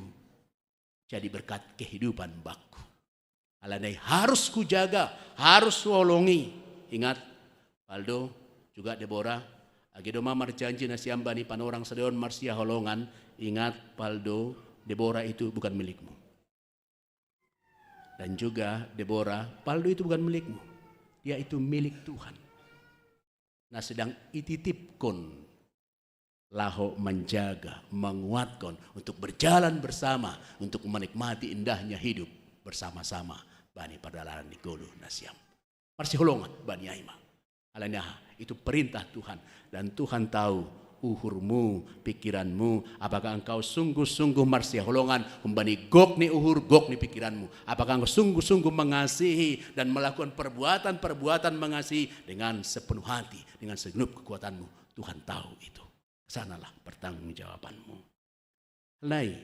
jadi berkat kehidupan bakku. Alani ai harus kujaga, harus huholongi. Ingat, Paldo, juga Debora, age domma marjanji nasiam bani panorang sadari on marsihaholongan, ingat, Paldo, Debora itu bukan milikmu. Dan juga Debora, Paldo itu bukan milikmu. Dia itu milik Tuhan. Na sedang ititipkon laho manjaga, manguatkon, untuk berjalan bersama, untuk menikmati indahnya hidup bersama-sama bani pardalanan ni goluh nasiam. Marsihaholongan bani ai ma. Alani aha? Itu perintah Tuhan. Dan Tuhan tahu uhurmu, pikiranmu, apakah engkau sungguh-sungguh marsihaholongan humbani gok ni uhur, gok ni pikiranmu? Apakah engkau sungguh-sungguh mengasihi dan melakukan perbuatan-perbuatan mengasihi dengan sepenuh hati, dengan segenap kekuatanmu? Tuhan tahu itu. Sanalah pertanggungjawabanmu. Alai,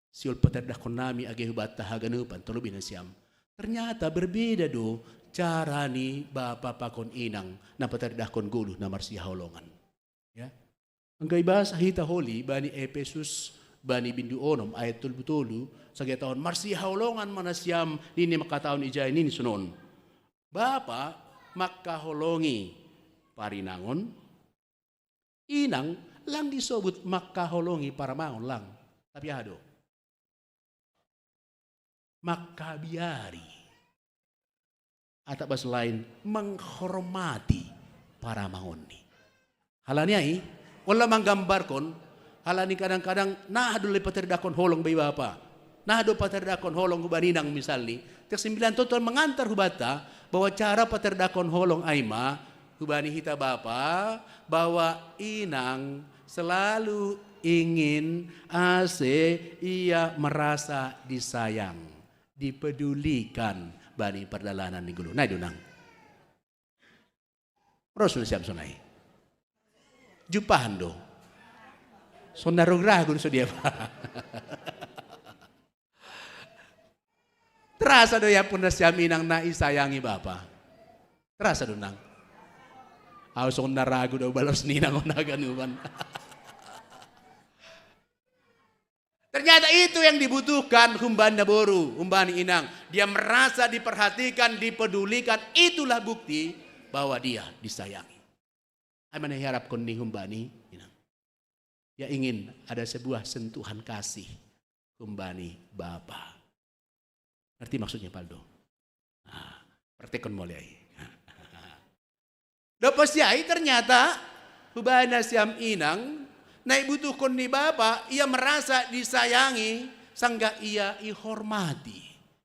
siul pataridahkon nami age hubanta haganupan, terlebih nasiam, ternyata berbeda do cara ni bapa pakon inang na pataridahkon goluh na marsihaholongan. Ya. Anggo ibasa hita holi bani Epesus, bani bindu onom ayat tolu pulu tolu, sagia taon marsihaholongan ma nasiam, nini mangkatahon ijai, nini sonon: Bapa mangkaholongi parinangon, inang lang disobut mangkaholongi paramangkon, lang. Tapi aha do? Mangkabiari. Atap bahasa lain, menghormati paramangkonni. Halani ai, Wala manggambarkon, halani kadang-kadang nah do le pataridakkon holong bai bapa. Nah do pataridakkon holong hubani inang misalni. Tek sembilan tonton mangantar hubata bahwa cara pataridakkon holong ai ma hubani hita bapa, bahwa inang selalu ingin ase ia merasa disayang, dipedulikan bani pardalanan ni gulu. Nai do nang. Ros na siam sonai. Jumpahan do. Sonna rog ragun so dia. Terasa do ia pun na siam inang na isayangi bapa. Terasa do nang. Au sonna ragu do balos ni inang on haganupan. Ternyata itu yang dibutuhkan humbani naboru, humbani inang. Dia merasa diperhatikan, dipedulikan. Itulah bukti bahwa dia disayangi. Ai mana harapkon ni humbani inang. Dia ingin ada sebuah sentuhan kasih humbani bapa. Ngerti maksudnya, Paldo? Nah, praktekon mulai. Dopos yai ternyata hubana siam inang, nai butuhkon ni bapa, ia merasa disayangi, sangga ia ihormati,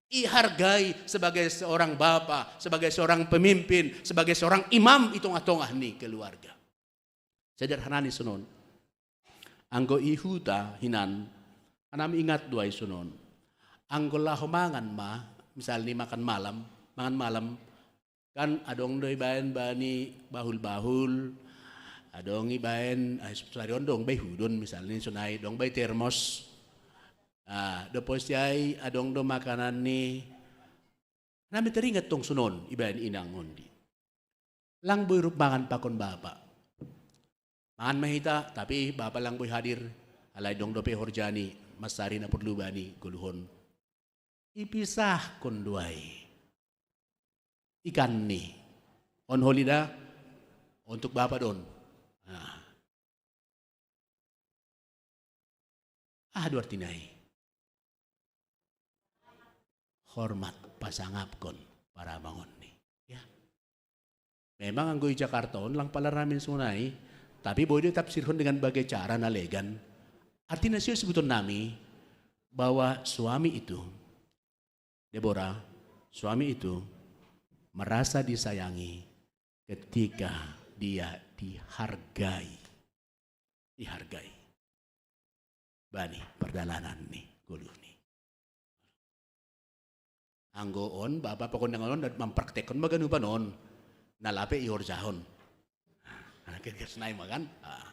ihargai sebagai seorang bapa, sebagai seorang pemimpin, sebagai seorang imam i tongah-tongah ni keluarga. Sederhana ni sonon. Anggo i huta hinan, anam ingat duai sonon. Anggo laho mangan ma, misalni makan malam, mangan malam, kan adong do ibaen bani bahul-bahul, adong ibaen, ah, sari on dong bai hudon misalni sonai, dong bai termos. Ah, dopos yai adong do makanan ni, nami teringat tong sonon ibaen inang ondi. Lang boi rup mangan pakon bapa. Mangan ma hita, tapi bapa lang boi hadir, alai dong dope horjani, mansari na porlu bani goluhon. Ipisahkon duai ikan ni. On holi da, untuk bapa don. Nah. Aha do artina i? Hormat, pasangapkon paramangon ni. Ya. Memang anggo i Jakarta on lang pala ramin sonai, tapi boi do tafsirhon dengan bagai cara na legan. Artina sio sebuton nami bahwa suami itu, Deborah, suami itu merasa disayangi ketika dia dihargai. Dihargai. Bani pardalanan ni goluh ni. Anggo on, bapa pakon dengan on, dan mampraktekkon ma ganupan on. Na lape ihorjahon. Nah, kira-kira sonai ma kan? Ah.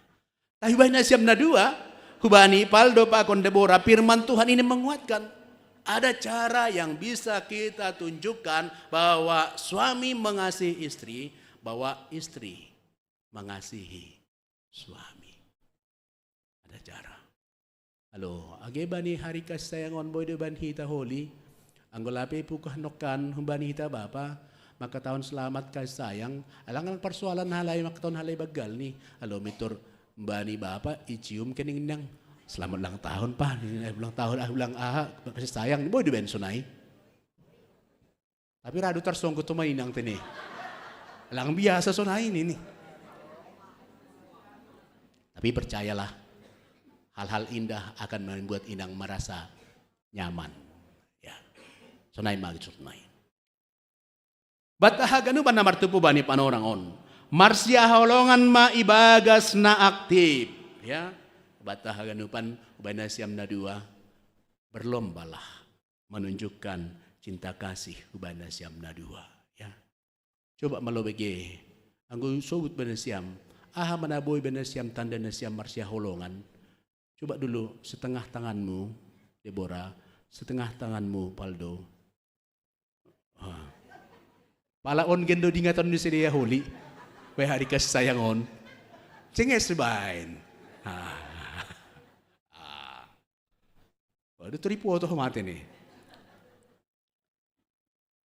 Tapi bahen na siam na dua, hubani Paldo pakon Deborah, firman Tuhan ini menguatkan. Ada cara yang bisa kita tunjukkan bahwa suami mengasihi istri, bahwa istri mengasihi suami. Ada cara. Alo, age bani hari kasih sayang on boi do bani hita holi. Anggo lape ipukah nongkan humbani hita bapa, maka tahun selamat kasih sayang. Alang-alang persoalan halai maka tahun halai bagal ni. Alo, mitur bani bapa icium kening nang. Selamat ulang tahun, Pak. Ulang tahun, ah, ulang aha, kasih sayang. Boi do baen sonai. Tapi radu tarsonggot tu ma inang tene. Lang biasa sonai ni. Tapi percayalah, hal-hal indah akan membuat inang merasa nyaman. Ya. Sonai ma gitu sonai. Bat aha ganupan na martumpu bani panorang on. Marsiaholongan ma ibagas na aktif. Ya. Bat aha ganupan bani na siam na dua. Berlombalah menunjukkan cinta kasih hubani na siam na dua, ya. Coba malo bege, anggo sobut bani na siam, aha ma na boi bani na siam tanda na siam marsiaholongan. Coba dulu setengah tanganmu, Deborah, setengah tanganmu, Paldo. Ah. Pala on gendo dingaton ni sedia holi. Pe hari kasih sayang on. Cenges baen. Ah. Ah. Waduh, tripu otoh mate ni.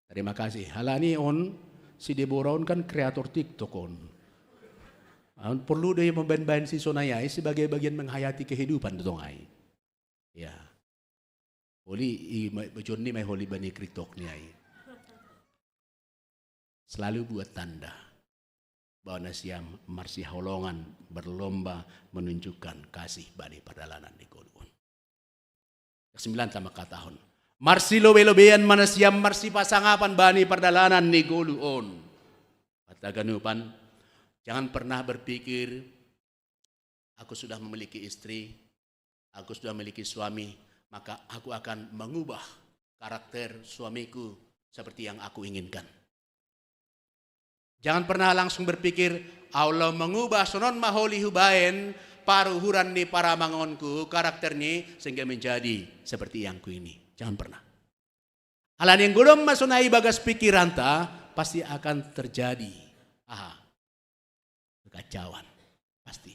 Terima kasih. Halani on, si Deborah on kan kreator TikTok on. Ah, perlu do ia mambaen-baen si sonai ai sebagai bagian menghayati kehidupan do tong ai. Ya. Holi i ma-, John ni ma i holi bani TikTok ni ai. Selalu buat tanda. bahwa nasiam marsiholongan berlomba menunjukkan kasih bani pardalanan ni goluhon. Yang sembilan tama katahon. Marsilobe-lobean ma nasiam marsipasangapan bani pardalanan ni goluhon. Kata ganupan, jangan pernah berpikir, aku sudah memiliki istri, aku sudah memiliki suami, maka aku akan mengubah karakter suamiku seperti yang aku inginkan. Jangan pernah langsung berpikir, Allah mengubah sonon maholi hubaen paruhuran ni paramangonku, karakternya, sehingga menjadi seperti yang ku ini. Jangan pernah. Alani anggo domma sonai bagas pikiranta, pasti akan terjadi, aha, kekacauan. Pasti.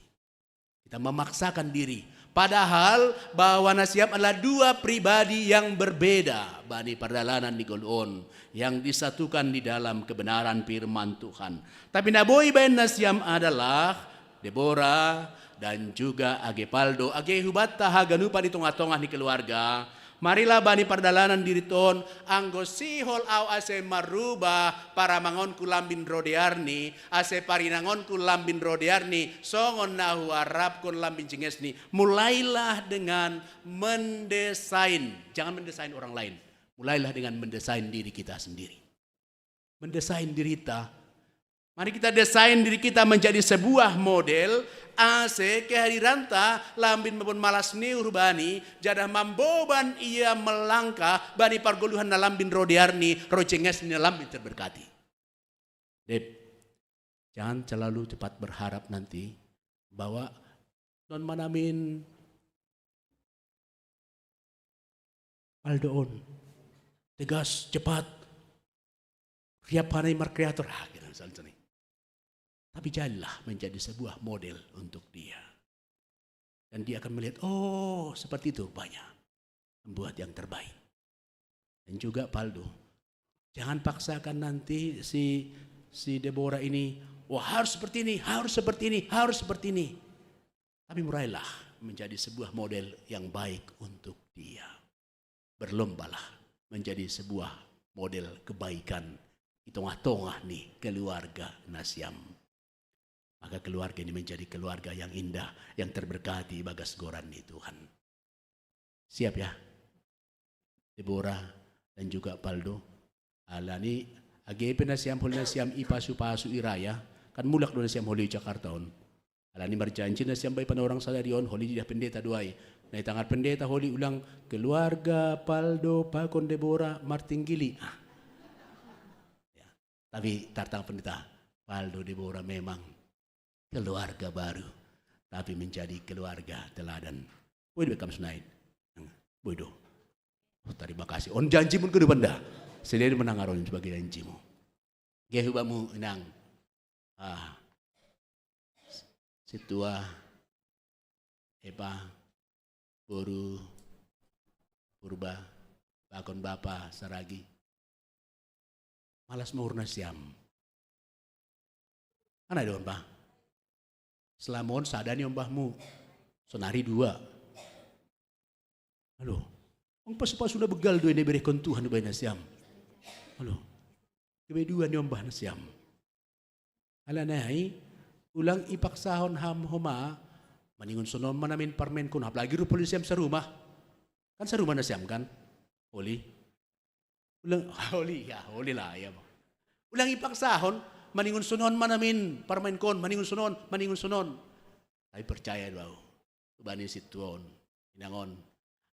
Kita memaksakan diri. Padahal bahwa nasiam adalah dua pribadi yang berbeda bani pardalanan ni goluhon yang disatukan di dalam kebenaran firman Tuhan. Tapi na boi baen nasiam adalah Deborah dan juga age Paldo, age hubatta haganupan di tongah-tongah ni keluarga. Marilah bani pardalanan diriton, anggo sihol au ase marubah paramangonku lambin ro dearni, ase parinangonku lambin ro dearni, songon na huarapkon lambin jengesni. Mulailah dengan mendesain. Jangan mendesain orang lain. Mulailah dengan mendesain diri kita sendiri. Mendesain dirita. Mari kita desain diri kita menjadi sebuah model, ase kehadiranta lambin mamboan malas ni urbani, jadah mamboban ia melangkah bani pargoluhan na lambin ro dearni, ro jengesni na lambin terberkati. Dep, jangan terlalu cepat berharap nanti bahwa non manamin Paldo on. Tegas, cepat. Riap hanai markreator. Ah, gitu, misalnya nih. Tapi jadilah menjadi sebuah model untuk dia. Dan dia akan melihat, oh, seperti itu rupanya. Membuat yang terbaik. Dan juga Paldo. Jangan paksakan nanti si si Deborah ini, wah, harus seperti ini, harus seperti ini, harus seperti ini. Tapi mulailah menjadi sebuah model yang baik untuk dia. Berlombalah menjadi sebuah model kebaikan di tongah-tongah ni keluarga nasiam. Maka keluarga ini menjadi keluarga yang indah, yang terberkati bagas goran ni Tuhan. Siap ya? Deborah dan juga Paldo. Alani age pe nasiam holi nasiam ipasu-pasu i raya, kan mulak do nasiam holi Jakarta on. Alani marjanji nasiam baen panorang sadari on, holi idah pendeta do ai. Na itangar pendeta holi ulang keluarga Paldo pakon Deborah martinggili. Ah. Ya. Tapi tartang pendeta, Paldo Deborah memang keluarga baru, tapi menjadi keluarga teladan. Boi do bekam sunain. Boi do. Oh, terima kasih. On janjimu ke depan dah. Selain menangaron sebagai janjimu. Gehu bamu inang. Ah. Situa. Epa. Boru. Purba. Pakon bapa. Saragi. Malas ma uhur nasiam. Ana do ombah. Selama on sada ni ombahmu. Sonari dua. Aduh. Ong pasu-pasu na begal do i na iberehkon Tuhan ubaen nasiam. Aduh. Gabe dua ni ombah nasiam. Alani ai, ulang ipaksahon ham homa, maningon sonon ma namin parmaenkon, apalagi rup holi nasiam sarumah. Kan sarumah nasiam kan? Holi. Ulang, holi, ya, holi lah, ya. Ulang ipaksahon, maningon sonon ma namin parmaenkon, maningon sonon, maningon sonon. Tapi percaya do au, bani sintua on, inang on,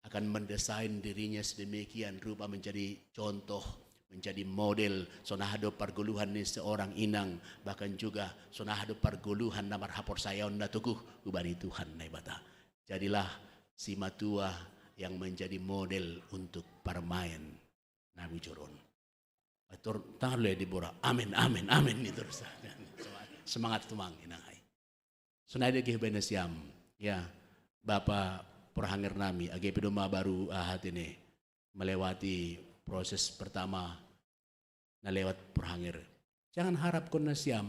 akan mendesain dirinya sedemikian rupa menjadi contoh, menjadi model, sonaha do pargoluhan ni seorang inang, bahkan juga sonaha do pargoluhan na marhaporsayaon na toguh hubani Tuhan Naibata. Jadilah simatua yang menjadi model untuk parmaen na bujur on. Atur tangan lo ya Deborah. Amin, amin, amin. Itu terus. Semangat, semangat tumangi nangai. Sonai do age hubaen nasiam. Ya, Bapa Porhanger nami, age pe do ma baru aha tene melewati proses pertama na lewat Porhanger. Jangan harapkon nasiam.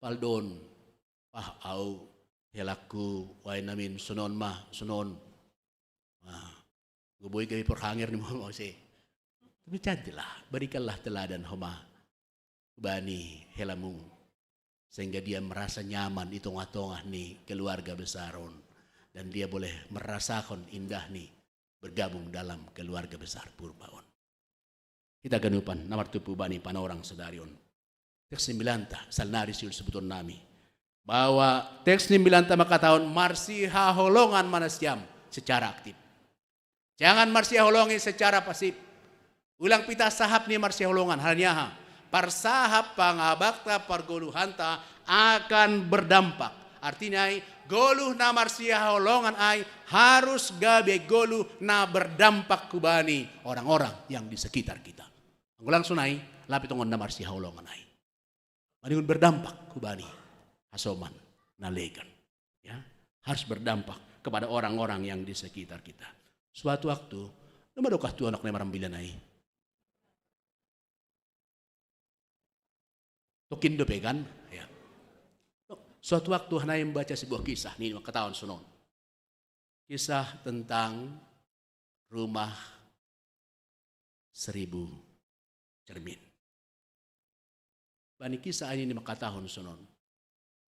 Paldon. Ah, au, helangku, uae namin sonon ma, sonon. Ah, goboi gabe Porhanger ni mama ose. Tapi cantiklah, berikanlah teladan homa bani helamu. sehingga dia merasa nyaman di tongah-tongah ni keluarga besar on, dan dia boleh merasakan indah ni bergabung dalam keluarga besar Purba on. Kita ganupan na martumpu bani panorang sadari on. Teks ni mbilan ta, salnari siul sebuton nami, bahwa teks ni mbilan ta mangkatahon marsihaholongan ma nasiam secara aktif. Jangan marsihaholongi secara pasif. Ulang pita sahap ni marsihaholongan, halani aha? Parsahap pangabakta pargoluhanta akan berdampak. Artinya ai, goluh na marsihaholongan ai harus gabe goluh na berdampak hubani orang-orang yang di sekitar kita. Anggo lang sonai, lape tongon na marsihaholongan ai. Maningon berdampak hubani hasoman na legan. Ya, harus berdampak kepada orang-orang yang di sekitar kita. Suatu waktu, na madokah tu anak na marambilan ai. Tokin dope kan? Ya. Suatu waktu hanai membaca sebuah kisah, ni mangkatahon sonon. Kisah tentang rumah seribu cermin. Bani kisah ini mangkatahon sonon,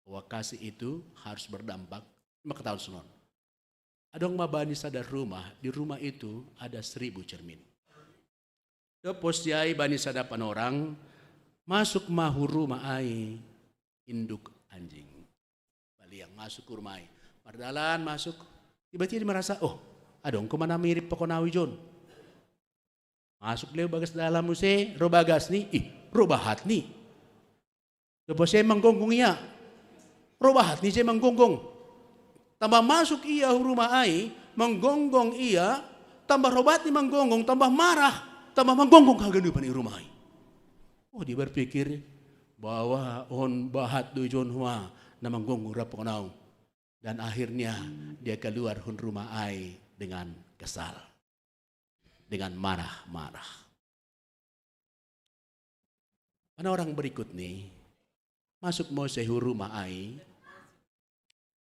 bahwa kasih itu harus berdampak, mangkatahon sonon. Adong ma bani sada rumah, di rumah itu ada seribu cermin. Dob pos di ai bani sada panorang, masuk ma hu rumah ai induk anjing. Baliang masuk hu rumah ai. Mardalan masuk, tiba-tiba dia merasa, oh, adong ho ma na mirip pakon au ijon. Masuk leu bagas dalan muse, ro bagas ni, ih, ro bahat ni. Dob pos i ai manggonggong ia. Ro bahat ni ise manggonggong. Tambah masuk ia hu rumah ai, manggonggong ia, tambah ro bahat ni manggonggong, tambah marah, tambah manggonggong haganupan i rumah ai. Oh, dia berpikir bahwa on bahat do ijon ho ma na manggonggong rap pakon au. Dan akhirnya dia keluar hun rumah ai dengan kesal, dengan marah-marah. Panorang berikut ni, masuk muse hu rumah ai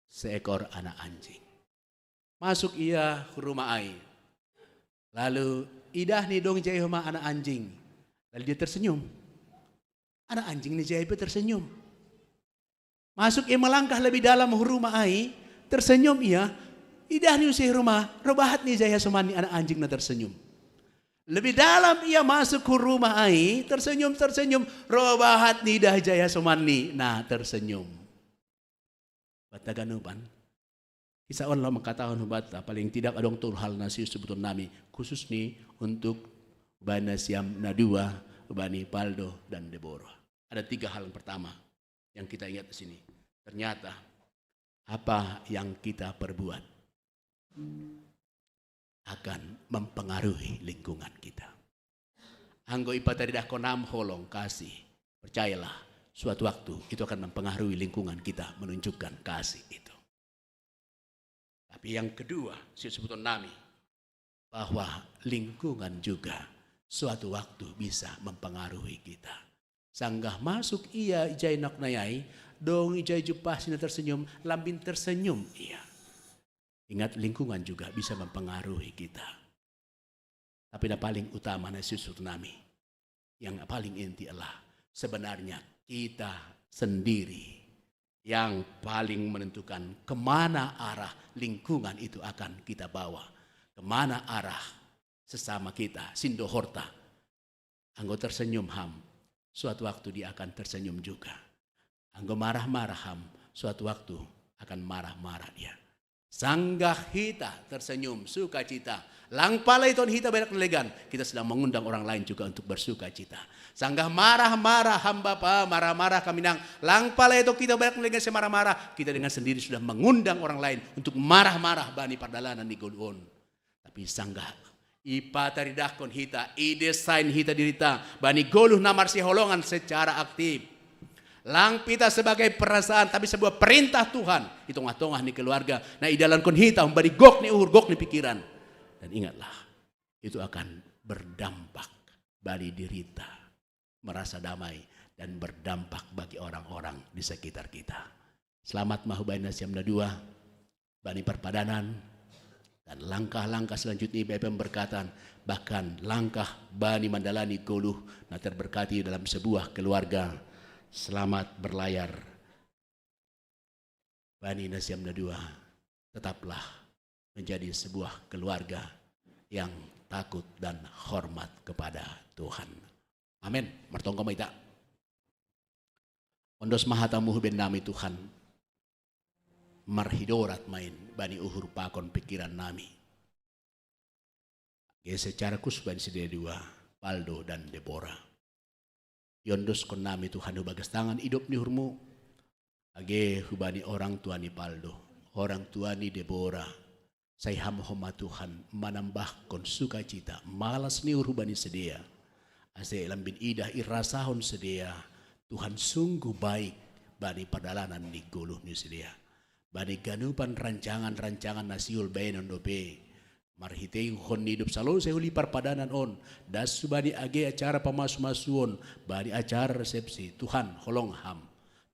seekor anak anjing. Masuk ia hu rumah ai. Lalu idah ni dong ijai ho ma anak anjing. Lalu dia tersenyum. Anak anjing ni ijai pe tersenyum. Masuk ia melangkah lebih dalam hu rumah ai, tersenyum ia, idah ni hu rumah, ro bahat ni ijai hasoman ni anak anjing na tersenyum. Lebih dalam ia masuk hu rumah ai, tersenyum, tersenyum, ro bahat ni idah ijai hasoman ni na tersenyum. Banta ganupan, kisah on laho mangkatahon hubanta, paling tidak adong tolu hal na siul sebuton nami, khusus ni untuk bani nasiam na dua, bani Paldo dan Deborah. Ada tiga hal yang pertama yang kita ingat di sini. Ternyata apa yang kita perbuat akan mempengaruhi lingkungan kita. Anggo ipataridahkon ham holong kasih, percayalah, suatu waktu itu akan mempengaruhi lingkungan kita menunjukkan kasih itu. Tapi yang kedua, siul sebuton nami, bahwa lingkungan juga suatu waktu bisa mempengaruhi kita. Sanggah masuk ia ijai anak na ai, dong ijai jumpahsi na tersenyum, lambin tersenyum ia. Ingat, lingkungan juga bisa mempengaruhi kita. Tapi na paling utama na siul sebuton nami, yang paling inti adalah sebenarnya kita sendiri yang paling menentukan kemana arah lingkungan itu akan kita bawa, kemana arah sesama kita, sindohorta. Anggo tersenyum ham, suatu waktu dia akan tersenyum juga. Anggo marah-marah ham, suatu waktu akan marah-marah dia. Sanggah hita tersenyum, sukacita, lang pala itoon hita bahenon na legan, kita sedang mengundang orang lain juga untuk bersukacita. Sanggah marah-marah ham bapa, marah-marah ham inang, lang pala itoon hita bahenon na legan ise marah-marah, kita dengan sendiri sudah mengundang orang lain untuk marah-marah bani pardalanan ni goluh on. Tapi sanggah ipataridahkon hita, idesain hita dirita bani goluh na marsihaholongan secara aktif, lang pita sebagai perasaan, tapi sebuah perintah Tuhan di tongah-tongah ni keluarga, na idalankon hita humbani gok ni uhur, gok ni pikiran. Dan ingatlah, itu akan berdampak bani dirita, merasa damai dan berdampak bagi orang-orang di sekitar kita. Selamat ma hubani nasiam na dua, bani parpadanan, dan langkah-langkah selanjutnya ibaen pemberkatan, bahkan langkah bani mandalani goluh na terberkati dalam sebuah keluarga. Selamat berlayar bani nasiam na dua, tetaplah menjadi sebuah keluarga yang takut dan hormat kepada Tuhan. Amin. Martonggo ma hita. Ondos ma hatamu hubahen nami Tuhan, marhidorat ma in bani uhur pakon pikiran nami. Age secara khusus bani sidea dua, Paldo dan Debora. Iondoskon nami Tuhan hu bagas tangan idop ni uhurmu, age hubani orang tua ni Paldo, orang tua ni Debora, sai hamhom ma Tuhan manambahkon sukacita, malas ni uhur hubani sidea. Ase lambin idah irasahon sidea, Tuhan sungguh baik bani pardalanan ni goluh ni sidea. Bani ganupan rancangan-rancangan na sihol baenon dope, marhitei uhon ni idop salose uli parpadanan on, das hubani age acara pamasumasuon, bani acara resepsi, Tuhan holong ham.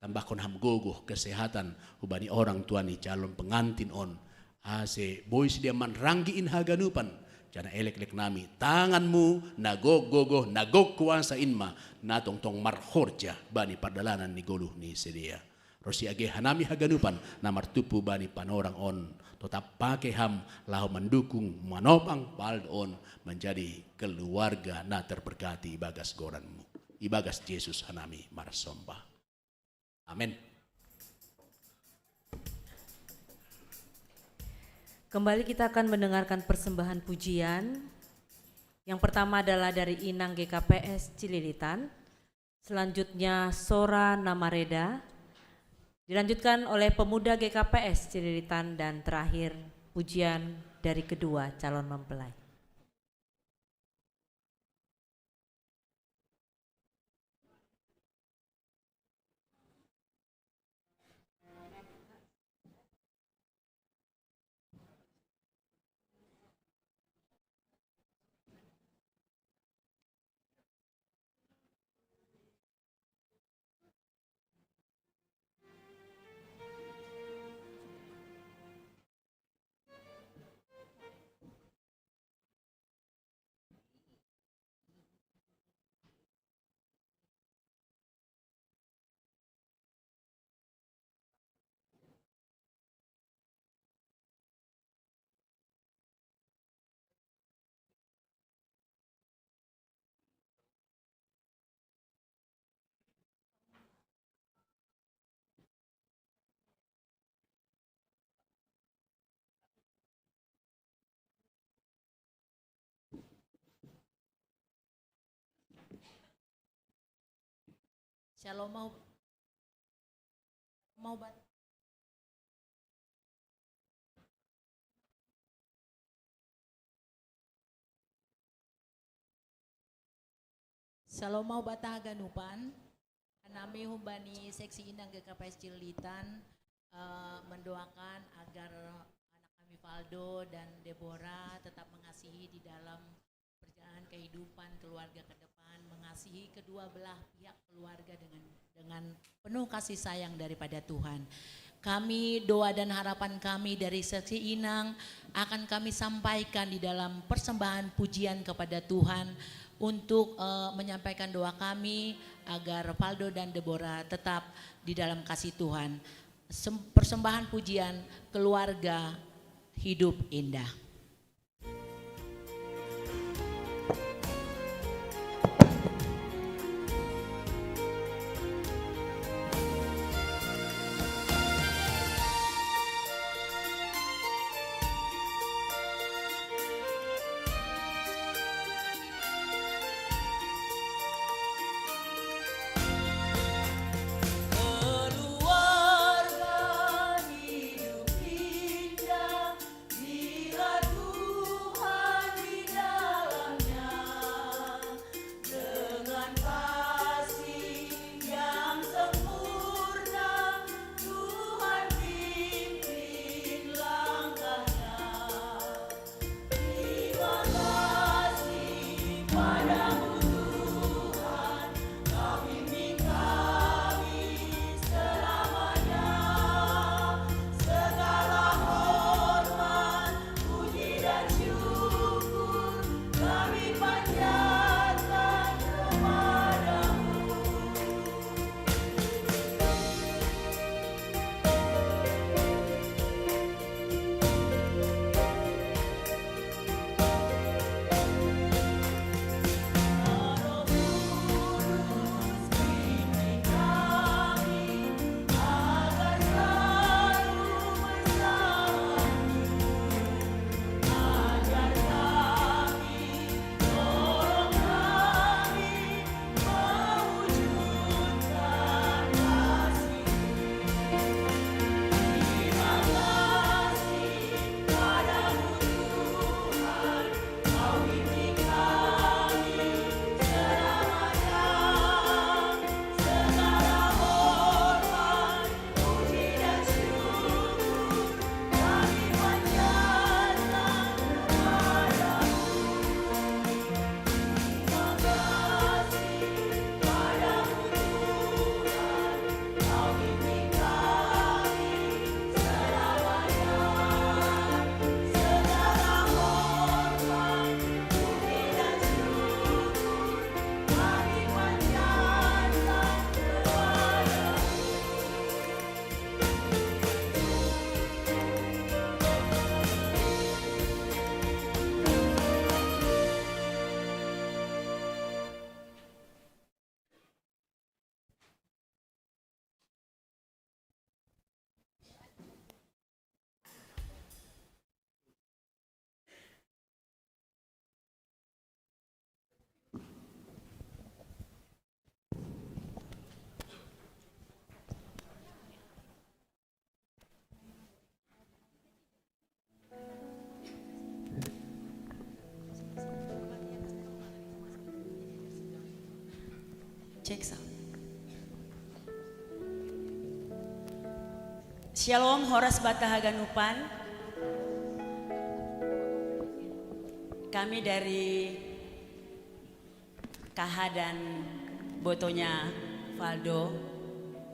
Tambahkon ham gogoh kesehatan hubani orang tua ni calon pengantin on. Ase boi sidea manranggi in haganupan, janah eleklek nami, tanganmu na gok gogoh, na gok kuasa in ma, na tongtong marhorja bani pardalanan ni goluh ni sidea. Ronsi age hanami haganupan na martumpu bani panorang on, totap pake ham laho mandukung manopang Paldo on manjadi keluarga na terberkati ibagas goranmu. Ibagas Jesus hanami marsombah. Amin. Kembali kita akan mendengarkan persembahan pujian. Yang pertama adalah dari Inang G K P S Cililitan. Selanjutnya Sora Namareda. Dilanjutkan oleh pemuda G K P S Cililitan dan terakhir pujian dari kedua calon mempelai. Shalom mau mau bat Shalom mau bataha ganupan. Nami humbani seksi inang G K P S Cililitan, eh, mendoakan agar anak kami Valdo dan Deborah tetap mengasihi di dalam perjalanan kehidupan keluarga ke depan, mengasihi kedua belah pihak keluarga dengan dengan penuh kasih sayang daripada Tuhan. Kami, doa dan harapan kami dari seksi inang akan kami sampaikan di dalam persembahan pujian kepada Tuhan untuk, eh, menyampaikan doa kami agar Valdo dan Deborah tetap di dalam kasih Tuhan. Sem- persembahan pujian keluarga hidup indah. Shalom, horas bata haganupan. Kami dari Kaha dan Botonya Faldo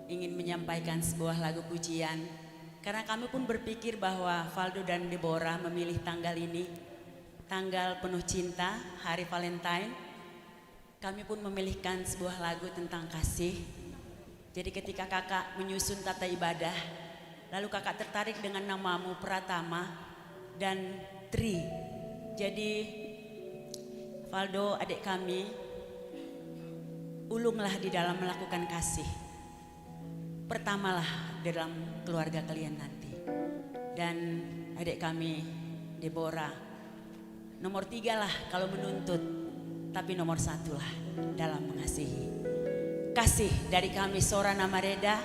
ingin menyampaikan sebuah lagu pujian, karena kami pun berpikir bahwa Faldo dan Deborah memilih tanggal ini, tanggal penuh cinta, hari Valentine. Kami pun memilihkan sebuah lagu tentang kasih. Jadi ketika kakak menyusun tata ibadah, lalu kakak tertarik dengan namamu, Pratama dan Tri. Jadi Faldo, adik kami, ulunglah di dalam melakukan kasih. Pertamalah dalam keluarga kalian nanti. Dan adik kami, Deborah, nomor tiga lah kalau menuntut, tapi nomor satu lah dalam mengasihi. Kasih dari kami, Sora Namareda.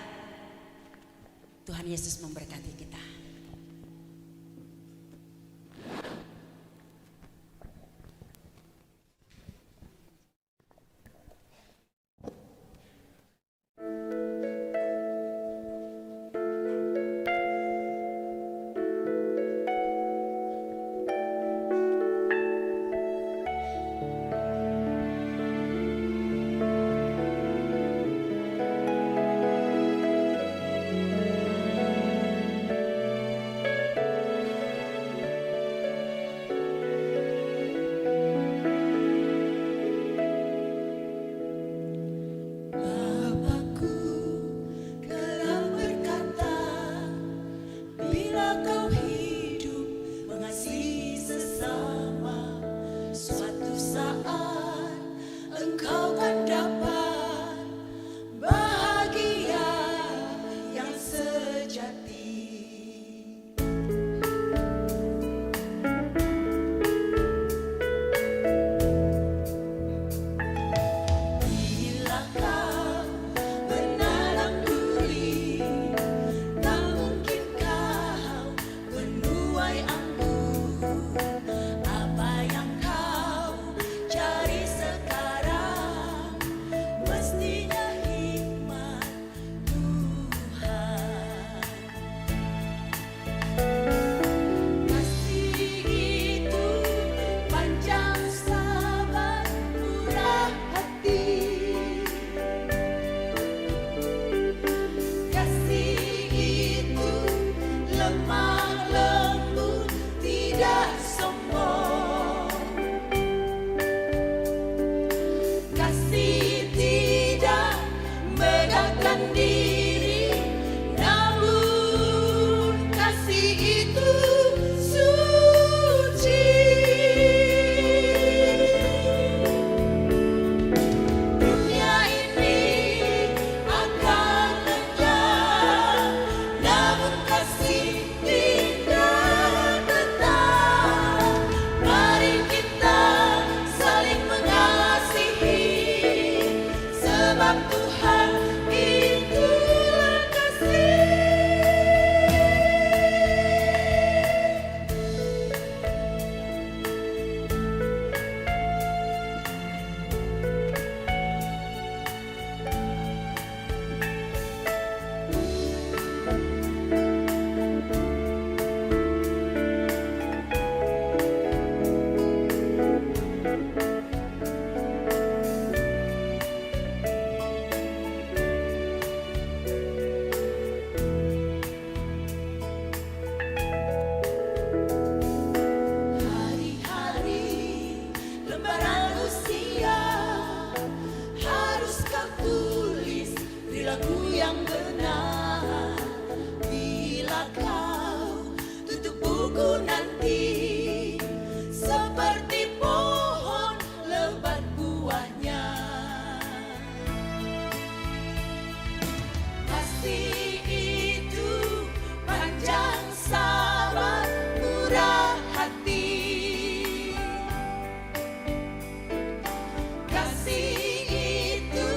Tuhan Yesus memberkati kita. Bapakku, Engkau berkata, bila kau hidup mengasihi sesama, suatu saat engkau akan dapat bahagia yang sejati. Bila kau menanam duri, tak mungkin kau menuai anggur. Apa yang kau cari sekarang mestinya hikmat Tuhan. Kasih itu panjang sabar, murah hati. Kasih itu lemah lembut, tidak sombong. Kasih tidak megahkan diri, namun kasih itu suci. Dunia ini akan lenyap, namun kasih tidak tetap. Mari kita saling mengasihi, sebab Tuhan itulah kasih. Hari-hari lembaran usia harus kau tulis perilaku yang benar. Bila kau tutup buku nanti, seperti pohon lebat buahnya. Kasih itu panjang sabar, murah hati. Kasih itu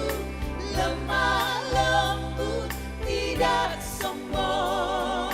lemah lembut, tidak sombong.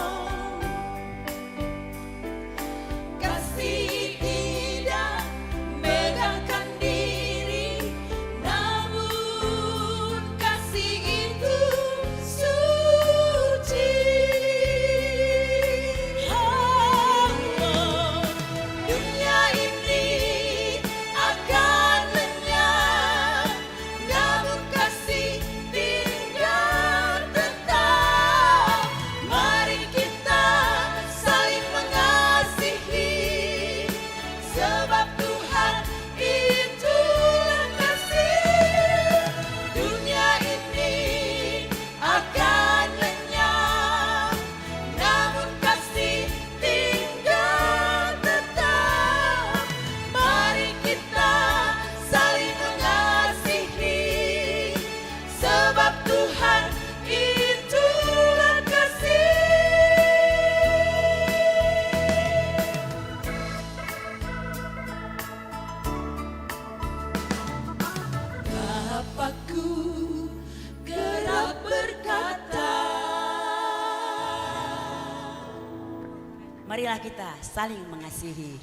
Marilah kita saling mengasihi.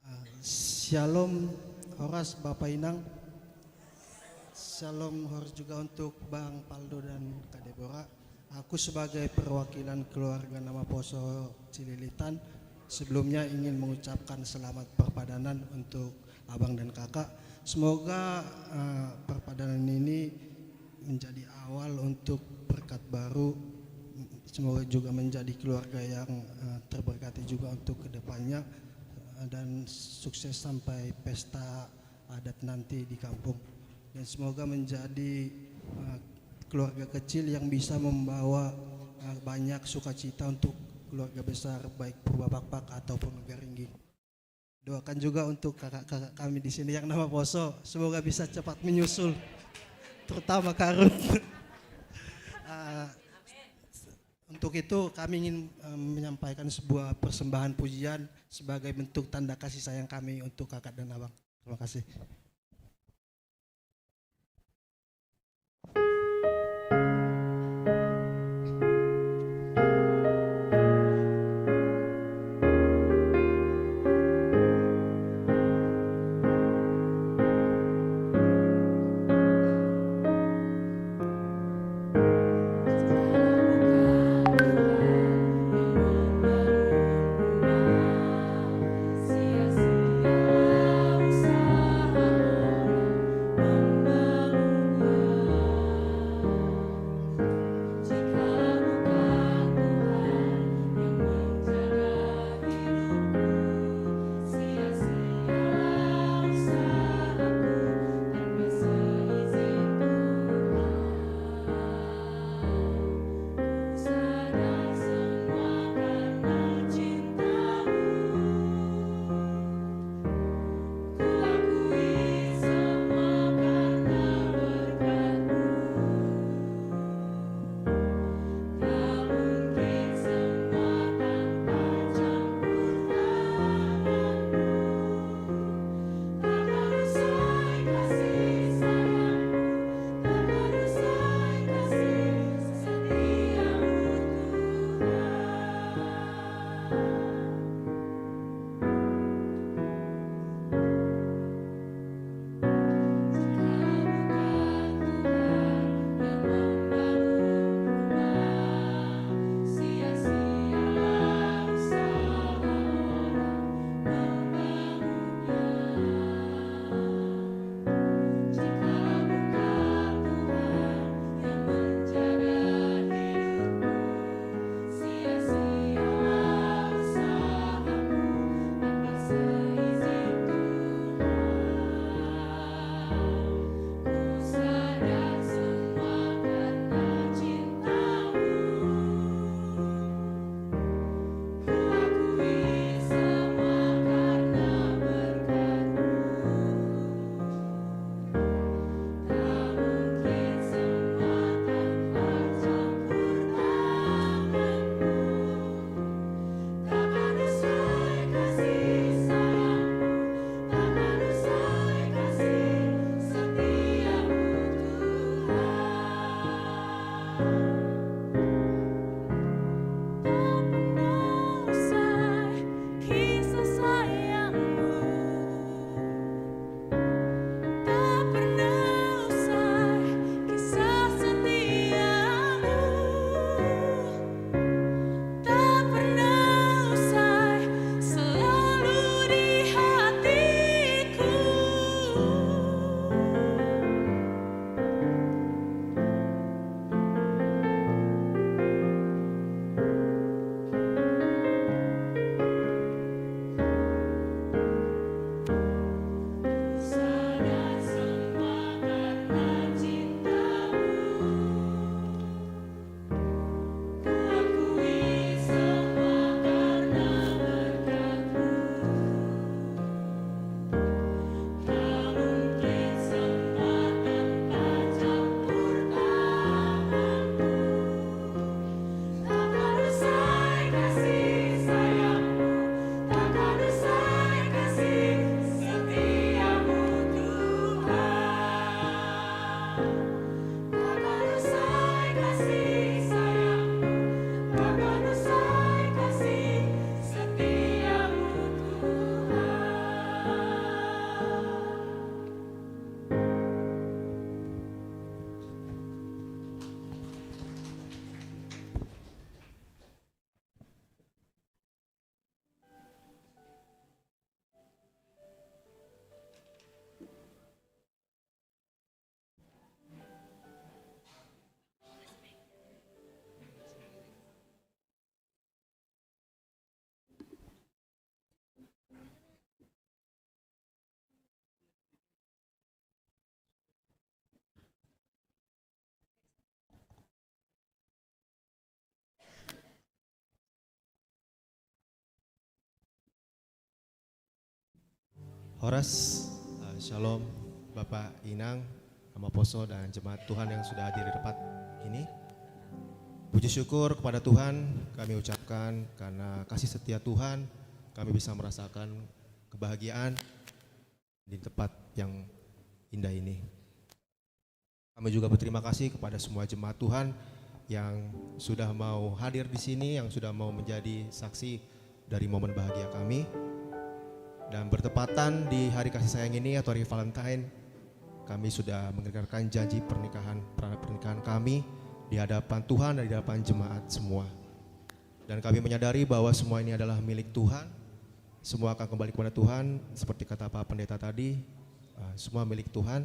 Ah, Shalom, horas Bapak Inang. Shalom, horas juga untuk Bang Paldo dan Kak Deborah. Aku sebagai perwakilan keluarga Namaposo Cililitan, sebelumnya ingin mengucapkan selamat perpadanan untuk abang dan kakak. Semoga eh, perpadanan ini menjadi awal untuk berkat baru. Semoga juga menjadi keluarga yang eh, terberkati juga untuk kedepannya, eh, dan sukses sampai pesta adat nanti di kampung. Dan semoga menjadi eh, keluarga kecil yang bisa membawa eh, banyak sukacita untuk keluarga besar, baik Purba Pakpak ataupun Negara Inggih. Doakan juga untuk kakak-kakak kami di sini yang Namaposo. Semoga bisa cepat menyusul, terutama Karun. Eh, untuk itu kami ingin eh, menyampaikan sebuah persembahan pujian sebagai bentuk tanda kasih sayang kami untuk kakak dan abang. Terima kasih. Horas, eh, Shalom, Bapak, Inang, Mama Poso, dan jemaat Tuhan yang sudah hadir di tempat ini. Puji syukur kepada Tuhan kami ucapkan karena kasih setia Tuhan, kami bisa merasakan kebahagiaan di tempat yang indah ini. Kami juga berterima kasih kepada semua jemaat Tuhan yang sudah mau hadir di sini, yang sudah mau menjadi saksi dari momen bahagia kami. Dan bertepatan di hari kasih sayang ini atau hari Valentine, kami sudah mengeluarkan janji pernikahan, pernikahan kami di hadapan Tuhan dan di hadapan jemaat semua. Dan kami menyadari bahwa semua ini adalah milik Tuhan. Semua akan kembali kepada Tuhan, seperti kata Pak Pendeta tadi, eh, semua milik Tuhan.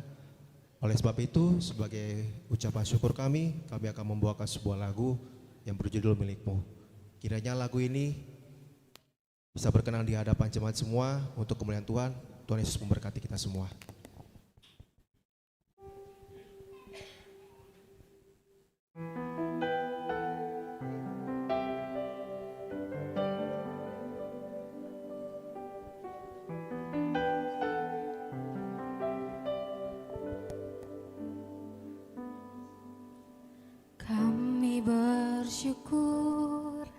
Oleh sebab itu, sebagai ucapan syukur kami, kami akan membawakan sebuah lagu yang berjudul Milikmu. Kiranya lagu ini bisa berkenan di hadapan jemaat semua untuk kemuliaan Tuhan. Tuhan Yesus memberkati kita semua. Kami bersyukur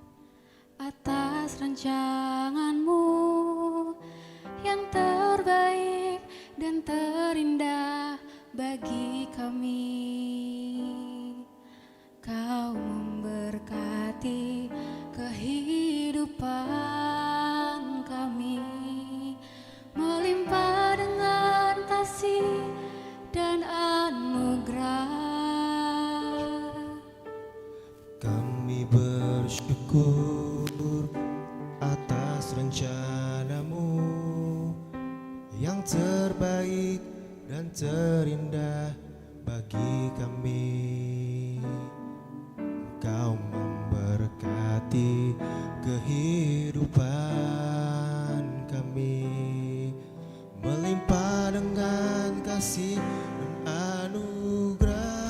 atas rancanganmu yang terbaik dan terindah bagi kami. Kau memberkati kehidupan kami, melimpah dengan kasih dan anugerah. Kami bersyukur atas rencanamu yang terbaik dan terindah bagi kami. Kau memberkati kehidupan kami, melimpah dengan kasih dan anugerah.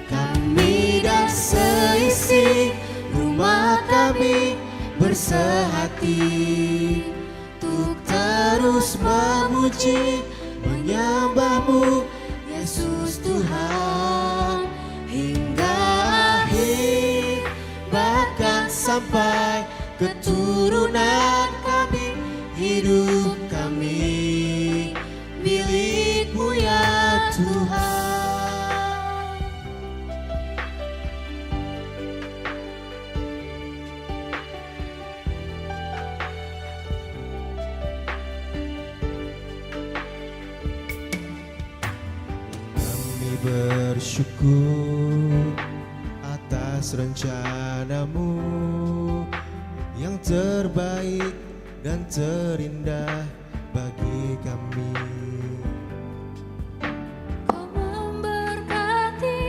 Kami dan seisi rumah kami bersehati untuk terus memuji, menyembahmu, Yesus Tuhan, hingga akhir, bahkan sampai keturunan kami, hidup kami milik-Mu, ya Tuhan. Kami bersyukur atas rencanamu yang terbaik dan terindah bagi kami. Kau memberkati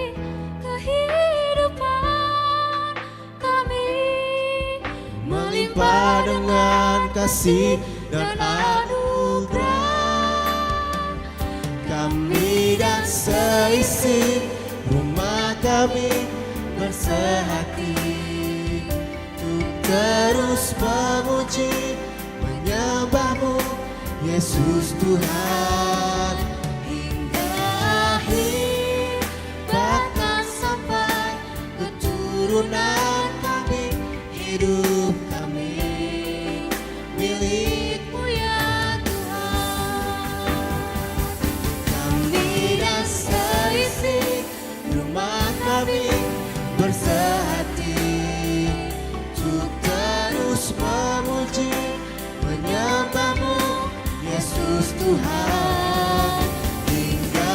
kehidupan kami, melimpah dengan kasih dan anugerah. Kami dan seisi rumah kami bersehati untuk terus memuji, menyembahmu, Yesus Tuhan, hingga akhir, bahkan sampai keturunan kami, hidup kami milik-Mu, ya Tuhan. Kami dan seisi rumah kami bersehati untuk terus memuji, menyembahmu, Yesus Tuhan, hingga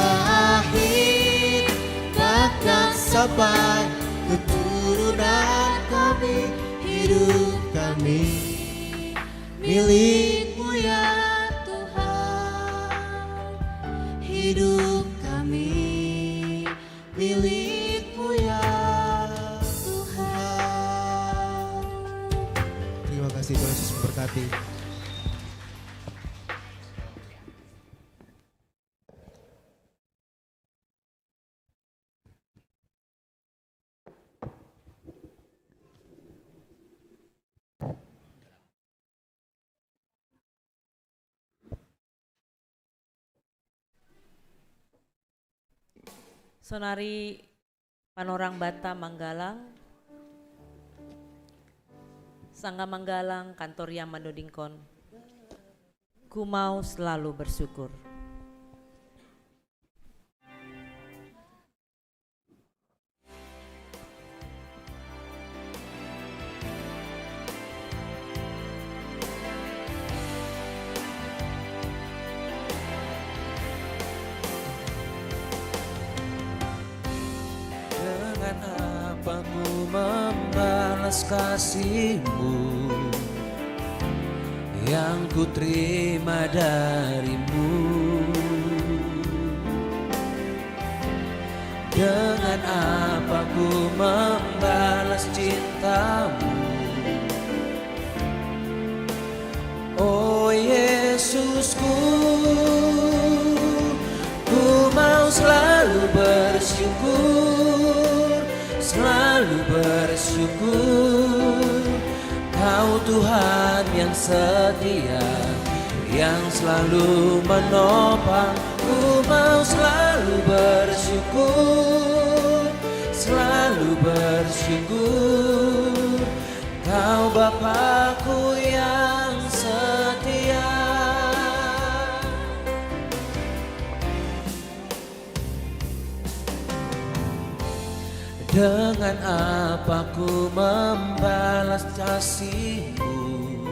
akhir, bahkan sampai keturunan kami, hidup kami milik-Mu, ya Tuhan, hidup kami milik-Mu, ya Tuhan. Terima kasih, Tuhan Yesus memberkati. Sonari panorang bata manggalang, sangga manggalang kantor yang manudingkon, ku mau selalu bersyukur. Dengan apa ku membalas kasihmu yang ku terima darimu? Dengan apa ku membalas cintamu? Oh Yesusku, ku mau selalu bersyukur, selalu bersyukur. Kau Tuhan yang setia, yang selalu menopang. Ku mau selalu bersyukur, selalu bersyukur. Kau Bapakku yang setia. Dengan apa ku membalas kasihmu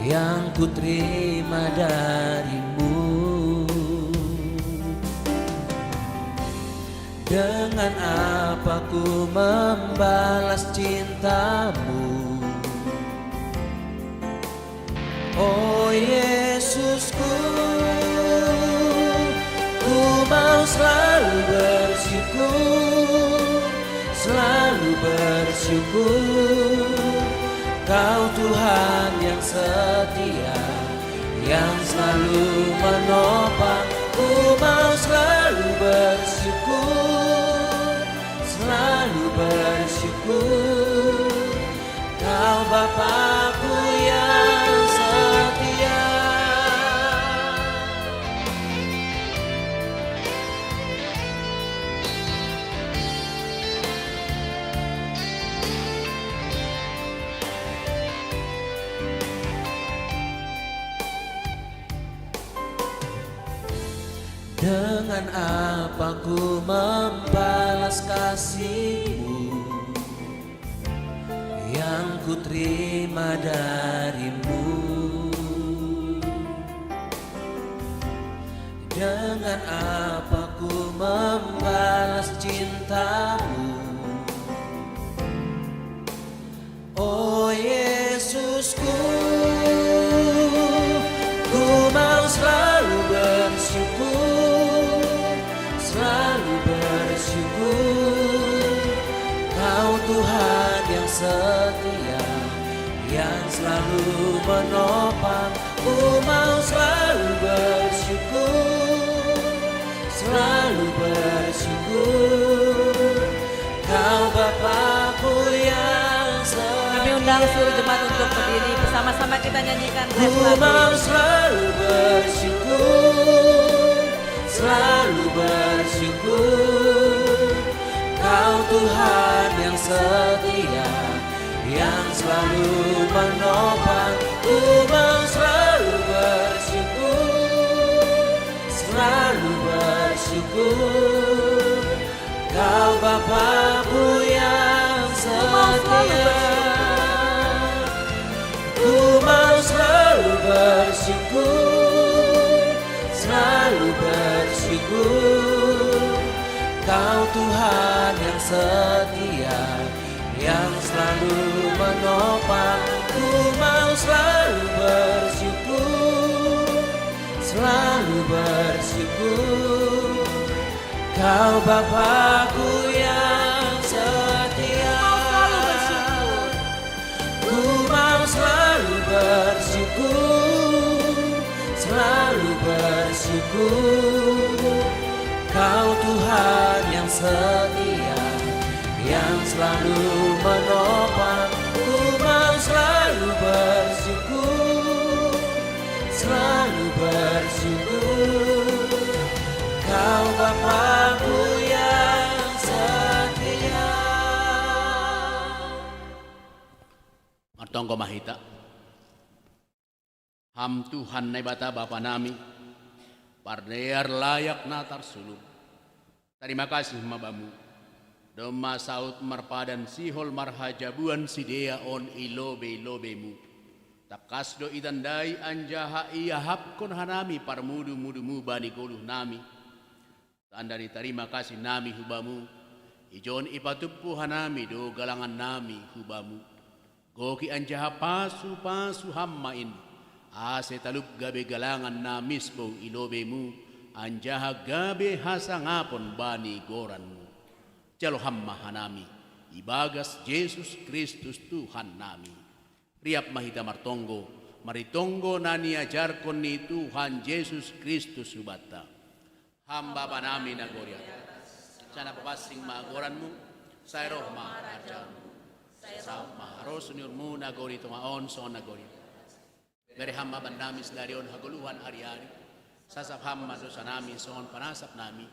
yang ku terima darimu? Dengan apa ku membalas cintamu? Oh Yesusku, ku mau selalu bersyukur, selalu bersyukur. Kau Tuhan yang setia, yang selalu menopang. Ku mau selalu bersyukur, selalu bersyukur. Kau Bapakku yang setia. Dengan apa ku membalas kasihmu yang ku terima darimu? Dengan apa ku membalas cintamu? Oh Yesusku, ku mau selalu bersyukur, selalu bersyukur. Kau Tuhan yang setia, yang selalu menopang. Ku mau selalu bersyukur, selalu bersyukur. Kau Bapakku yang setia. Kami undang seluruh jemaat untuk berdiri, bersama-sama kita nyanyikan. Ku mau selalu bersyukur, selalu bersyukur. Kau Tuhan yang setia, yang selalu menopang. Ku mau selalu bersyukur, selalu bersyukur. Kau Bapakku yang setia. Ku mau selalu bersyukur, selalu bersyukur. Kau Tuhan yang setia, yang selalu menopang. Ku mau selalu bersyukur, selalu bersyukur. Kau Bapakku yang setia. Ku mau selalu bersyukur, selalu bersyukur. Kau Tuhan yang setia, yang selalu menopang. Ku mau selalu bersyukur, selalu bersyukur. Kau Bapa Tonggo ma hita. Ham Tuhan Naibata Bapa nami, pardear layak na tarsulung. Tarima kasih ma Bamu, domma saut marpadan sihol marhajabuan sidea on i lobei-lobeiMu. Tangkas do itandai anjaha iahapkon hanami parmudu-muduMu bani goluh nami. Tanda ni tarima kasih nami hu Bamu, ijon ipatumpu hanami do galangan nami hu Bamu. Goki anjaha pasu-pasu Ham ma in, ase talup gabe galangan na misbou i lobeiMu, anjaha gabe hasangapon bani goranMu. Jalo Ham ma hanami, ibagas Jesus Kristus Tuhan nami. Riap ma hita martonggo, maritonggo na niajarkon ni Tuhan Jesus Kristus hubanta. Ham Bapa nami na gori atas, sana papansing ma goranMu, sai roh ma harajaonMu, sai saut ma harosuan ni uhurMu na gori tonga on songon na gori atas. Bere Ham ma bannami sadari on hagoluhan ari-ari, sasap Ham ma dosa nami songon panasap nami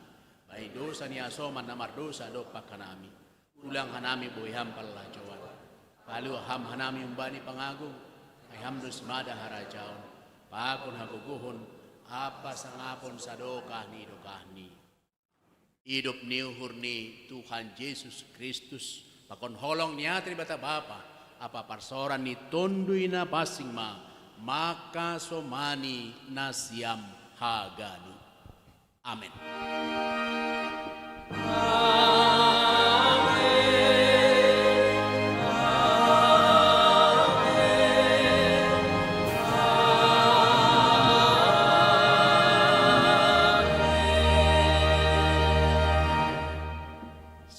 bani dosa ni hasoman na mardosa dompak hanami. Ulang hanami boi Ham parlajouan. Palua Ham hanami humbani pangago, ai Ham do simada harajaon, pakon hagogohon, ampa hasangapon sadokah ni dokahni. Idop ni uhur ni Tuhan Jesus Kristus, pakon holong ni atei ni Naibata Bapa, ampa parsaoran ni Tonduy Napansing ma, mangkasomani nasiam haganup. Amen.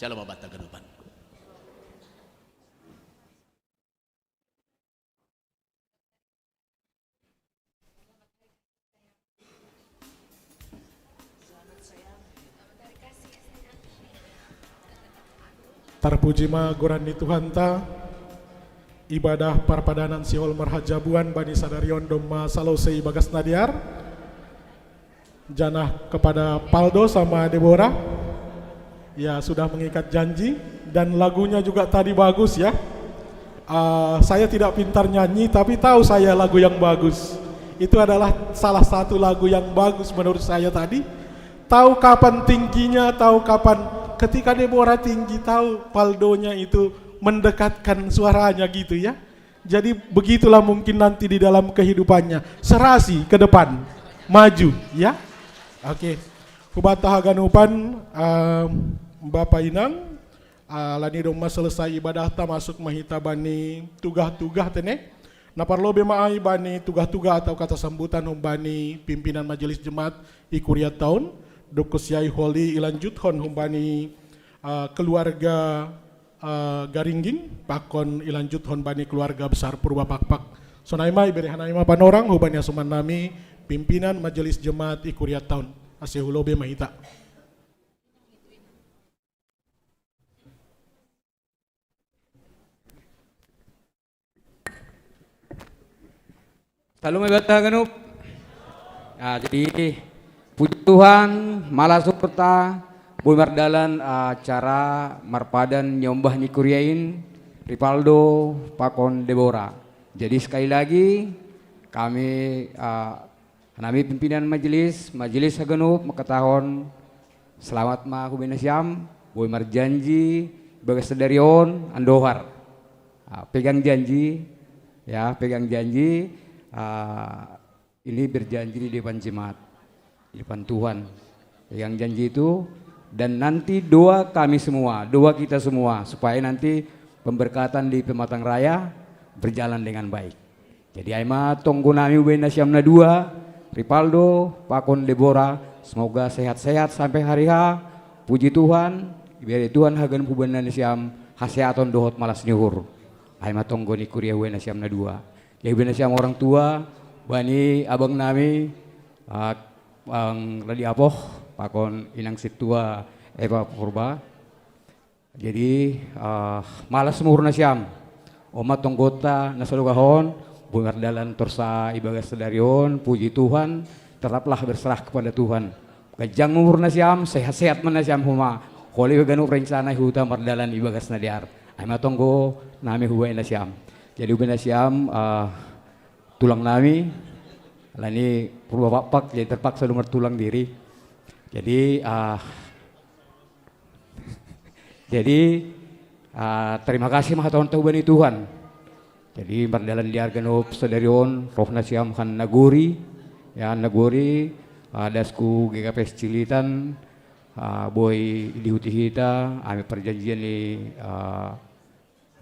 Shalom, abata ganupan. Tarpuji ma goran ni Tuhanta. Ibadah parpadanan sihol marhajabuan bani sadari on domma salose ibagas na dear. Janah kepada Paldo sama Deborah, ya, sudah mengikat janji, dan lagunya juga tadi bagus, ya. Ah, saya tidak pintar nyanyi, tapi tahu saya lagu yang bagus. Itu adalah salah satu lagu yang bagus menurut saya tadi. Tahu kapan tingginya, tahu kapan, ketika Deborah tinggi, tahu Paldonya itu mendekatkan suaranya gitu, ya. Jadi begitulah mungkin nanti di dalam kehidupannya. Serasi ke depan. Maju, ya. Oke. Hubanta haganupan, eh, Bapa Inang, eh, ala ni domma selesai ibadahta, masuk ma hita bani tugah-tugah tene. Na parlobei ma ai bani tugah-tugah atau kata sambutan humbani pimpinan majelis jemaat i kurianta on, dung siai holi ilanjuthon humbani, eh, keluarga, eh, Garingging, pakon ilanjuthon bani keluarga besar Purba Pakpak. Sonai ma ibere hanami ma panorang hubani hasoman nami pimpinan majelis jemaat i kurianta on. Ase hu lobei ma hita. Shalom, ibanta haganup. Nah, jadi, puji Tuhan, malas uhurta, boi mardalan, ah, acara marpadan nyombah ni kuria in, Ripaldo pakon Deborah. Jadi, sekali lagi, kami, ah, hanami pimpinan majelis, majelis haganup, mangkatahon selamat ma hubani nasiam, boi marjanji, bagas sadari on, andohar. Ah, pegang janji, ya, pegang janji, ah, ini berjanji di depan jemaat, di depan Tuhan. Pegang janji itu, dan nanti doa kami semua, doa kita semua, supaya nanti pemberkatan di Pematang Raya berjalan dengan baik. Jadi ai ma tonggo nami hubani nasiam na dua, Ripaldo pakon Deborah, semoga sehat-sehat sampai hari H. Puji Tuhan, ibere Tuhan haganup hubani nasiam hasehaton dohot malas ni uhur. Ai ma tonggo ni kuria hubani nasiam na dua. Jadi hubani nasiam orang tua, bani abang nami, ah, Bang Radi Apoh, pakon inang sintua Eva Purba. Jadi, ah, malas ma uhur nasiam. On ma tonggonta na sadokah on, boi mardalan torus ibagas sadari on, puji Tuhan, tetaplah berserah kepada Tuhan. Ganjang ma uhur nasiam, sehat-sehat ma nasiam homa. Holi ganup rencana i huta mardalan ibagas na dear. Ai ma tonggo nami hubani nasiam. Jadi hubani nasiam, ah, tulang nami, alani Purba Pakpak, jadi terpaksa dumar tulang diri. Jadi, ah, jadi, ah, terima kasih ma hatahonta hubani Tuhan. Jadi mardalan di arga nop sadari on, roh nasiam han nagori, ya, han nagori, ah, dasku G K P S Cililitan, ah, boi dihuti hita, ami parjanjian ni, ah,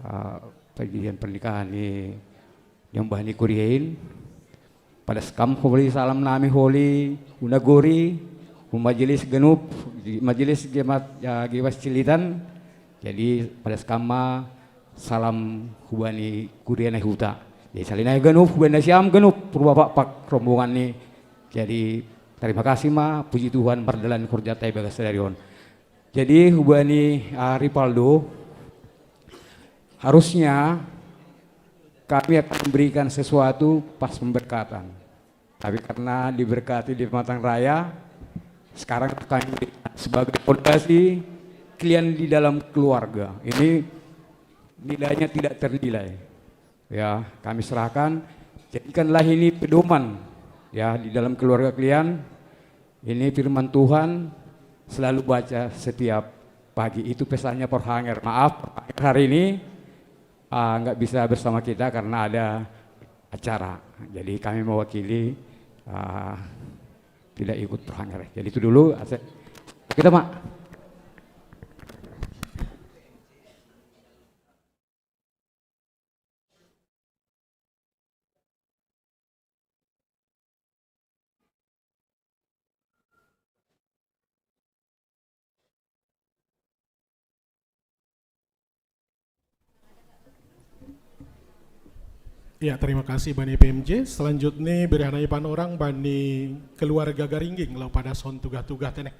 ah, perjanjian pernikahan ni, ni hubani kuria in. Padas kam holi salam nami holi hu nagori, hu majelis ganup, majelis jemaat, ya, G K P S Cililitan. Jadi padas kam ma salam hubani kuria na huta. Jadi salam nami ganup hubani nasiam ganup Purba Pakpak rombongan ni. Jadi terima kasih ma, puji Tuhan mardalan horjanta ibagas sadari on. Jadi hubani, ah, Rivaldo, harusnya kami akan memberikan sesuatu pas pemberkatan. Tapi karena diberkati di pematang raya, sekarang kami berikan sebagai fondasi kalian di dalam keluarga. Ini nilainya tidak ternilai. Ya, kami serahkan, jadikanlah ini pedoman, ya, di dalam keluarga kalian. Ini firman Tuhan, selalu baca setiap pagi. Itu pesannya Por Hanger. Maaf, Por Hanger hari ini, ah, nggak bisa bersama kita karena ada acara. Jadi kami mewakili, ah, tidak ikut Por Hanger. Jadi itu dulu. Ase-, kita, Mak. Ya, terima kasih bani P M J. Selanjutnya beri hanami panorang bani keluarga Garingging, lau padashon tugah-tugah teneh.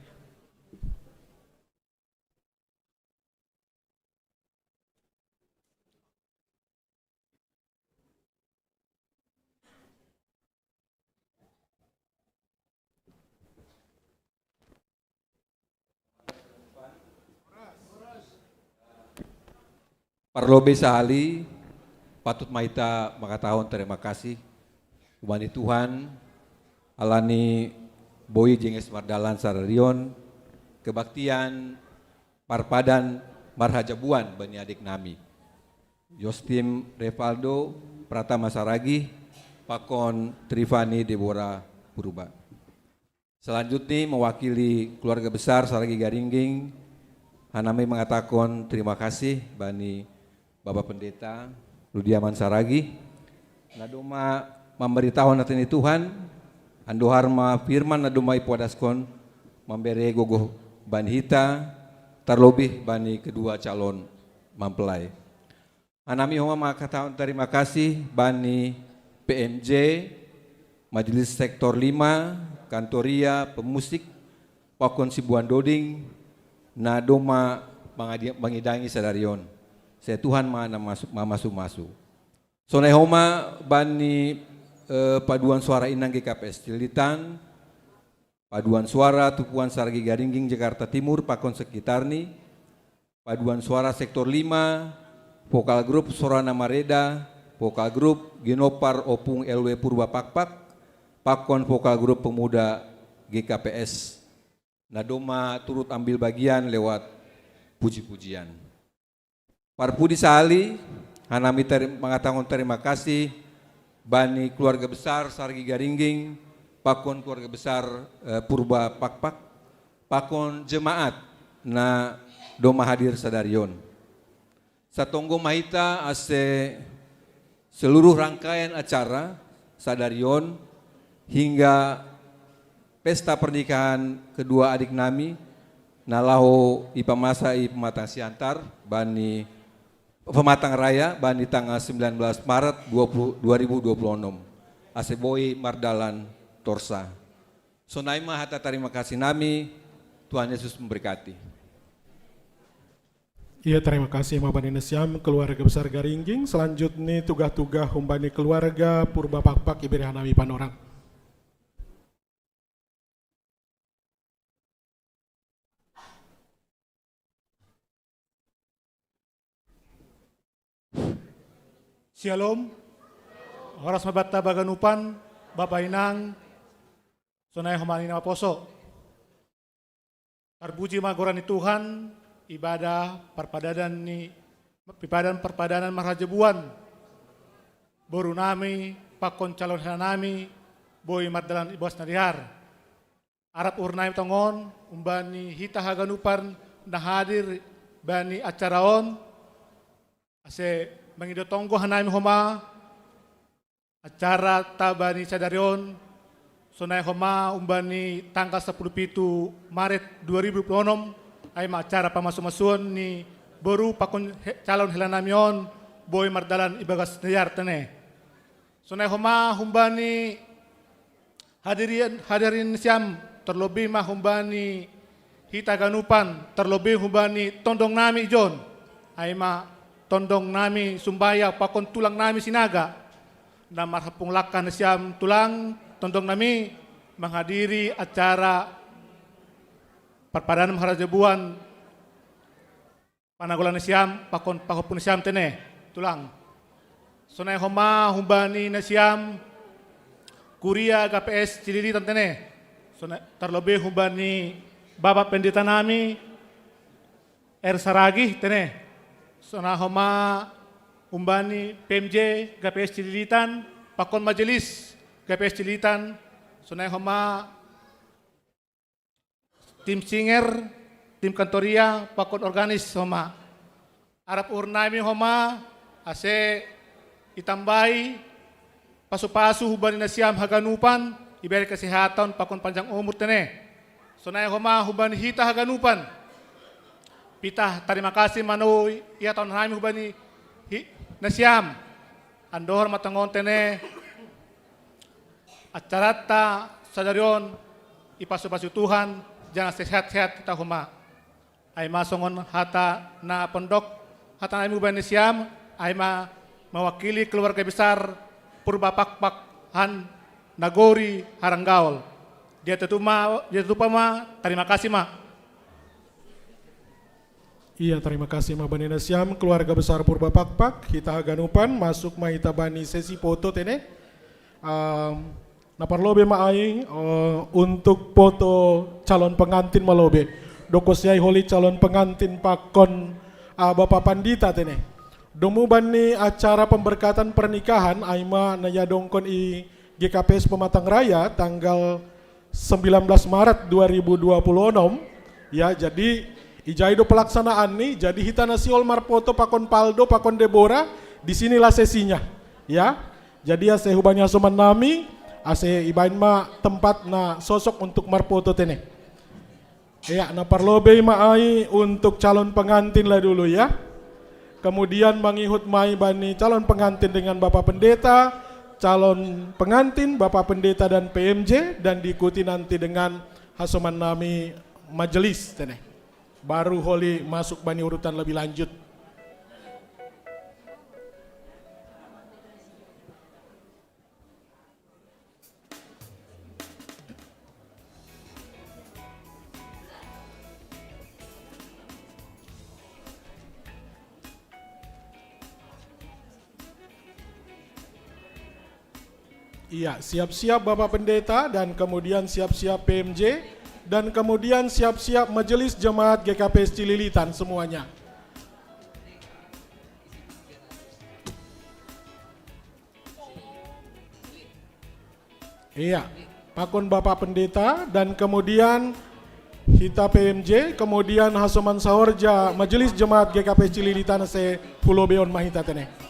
Parlobei sahali, patut ma hita mangkatahon tarima kasih hubani Tuhan, alani boi jenges mardalan sadari on kebaktian parpadan marhajabuan bani adik nami, Yostim Revaldo Pratama Saragih pakon Trivani Debora Purba. Selanjutnya mewakili keluarga besar Saragih Garingging, hanami mangkatahon tarima kasih bani Bapak Pendeta Rudiaman Saragih, na domma mambaritahon hata ni Tuhan, andohar ma firman na domma ipadashon mambere gogoh bani hita, tarlobih bani kedua calon mempelai. Hanami homa mangkatahon tarima kasih bani P M J, Majelis Sektor lima, Kantoria, Pemusik, pakon Sibuan Doding, na domma mangidangi sadari on. Sai Tuhan ma na mamasu-masu. Sonai homa bani, eh, paduan suara inang G K P S Cililitan, paduan suara Tupuan Saragih Garingging Jakarta Timur pakon sekitarni, paduan suara sektor lima, vokal grup Sorana Mareda, vokal grup Ginopar Opung L W Purba Pakpak, pakon vokal grup pemuda G K P S, na domma turut ambil bagian lewat puji-pujian. Parpudi sahali, hanami tari-, mangkatahon tarima kasih bani keluarga besar Saragih Garingging, pakon keluarga besar, eh, Purba Pakpak, pakon jemaat na domma hadir sadari on. Satonggo ma hita ase seluruh rangkaian acara sadari on hingga pesta pernikahan kedua adik nami na laho ipamasa i pematang siantar bani pematang raya bani tanggal sembilan belas Maret dua puluh, dua ribu dua puluh enam, ase boi mardalan torsa. Sonai ma hata tarima kasih nami, Tuhan Yesus memberkati. Iya, tarima kasih ma bani nasiam keluarga besar Garingging. Selanjutnya tugah-tugah humbani keluarga Purba Pakpak, ibere hanami panorang. Shalom. Horas ma banta baganupan, bapa inang, sonai homa ni na maposo. Tarpuji ma goran ni Tuhan, ibadah parpadanan ni, ibadah parpadanan marhajabuan boru nami pakon calon hela nami boi mardalan i bagas na dear. Arap uhur nami tongon umbani hita haganupan na hadir bani acara on, ase mangido tonggo hanami homa acara ta bani sadari on, sonai homa umbani tanggal sapuluh pitu Maret dua ribu dua puluh onom, ai ma acara pamasumasuon ni boru pakon he-, calon hela nami on boi mardalan i bagas na dear tene. Sonai homa humbani hadirin, hadirin siam, terlebih ma humbani hita ganupan, terlebih humbani tondong nami ijon, ai ma tondong nami Sumbaya pakon tulang nami Sinaga, na marhapung langkah nasiam tulang tondong nami menghadiri acara parpadanan marhajabuan panagolan nasiam pakon pahompu nasiam tene, tulang. Sonai homa humbani nasiam kuria G P S Cililitan tene. Sonai, terlebih humbani Bapak Pendeta nami R Saragih tene. Sonai homa humbani P M J G P S Cililitan pakon majelis G P S Cililitan. Sonai homa tim singer, tim kantoria pakon organis homa. Arap uhur nami homa ase itambai pasupasu humbani nasiam haganupan, ibere kesehatan pakon panjang umur tene. Sonai homa humbani hita haganupan, pitah tarima kasih ma na ihatahon nami humbani hi-, nasiam. Andohar ma tongon tene, acaranta sadari on ipasupasu Tuhan, jangan sehat-sehat hita homa. Ai ma songon hata na pondok, hata nami humbani nasiam, ai ma mewakili keluarga besar Purba Pakpak han Nagori Haranggaol. Dia tutup ma, dia tutup ma, terima kasih ma. Iya, terima kasih ma bani nasiam keluarga besar Purba Pakpak, hita haganupan, masuk ma hita bani sesi foto tene. Em, na parlobei ma ai, eh, untuk foto calon pengantin ma lobei. Dokon si ai holi calon pengantin pakon, ah, Bapak Pandita tene. Domu bani acara pemberkatan pernikahan, ai ma na iadongkon i G K P S Pematang Raya tanggal sembilan belas Maret dua ribu dua puluh enam. Ya, jadi ijai do pelaksanaan ni, jadi hita na sihol marfoto pakon Paldo, pakon Debora, di sinilah sesinya. Ya, jadi ase hubaen hasoman nami, ase ibaen ma tempat na sosok untuk marfoto tene. Ya, na parlobei ma ai untuk calon pengantin lah dulu ya. Kemudian mengihut ma i bani calon pengantin dengan Bapak Pendeta, calon pengantin, Bapak Pendeta dan P M J, dan diikuti nanti dengan hasoman nami majelis tene. Baru holi masuk bani urutan lebih lanjut. Iya, siap-siap Bapak Pendeta dan kemudian siap-siap P M J dan kemudian siap-siap Majelis Jemaat G K P S Cililitan semuanya. Iya, pakon Bapak Pendeta dan kemudian hita P M J, kemudian hasoman saor ja Majelis Jemaat G K P Cililitan se pulo beon ma hita tene.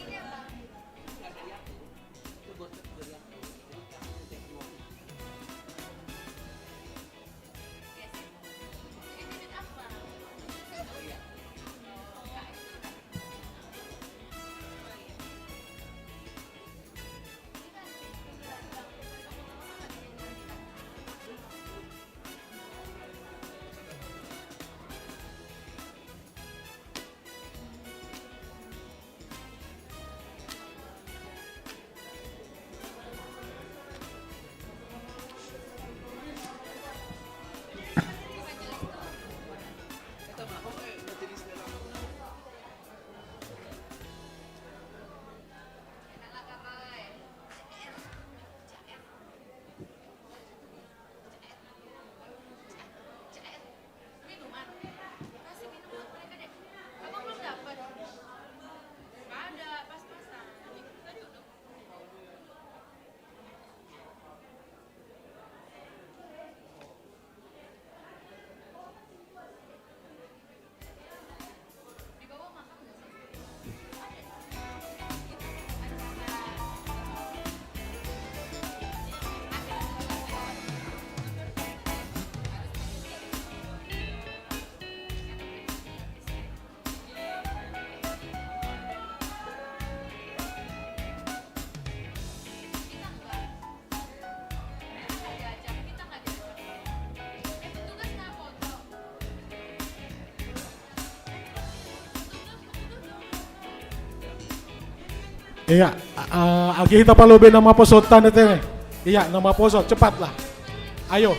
Iya, a- a- agi hita palobe nama poso tanda tene. Iya, nama poso, cepatlah. Ayo.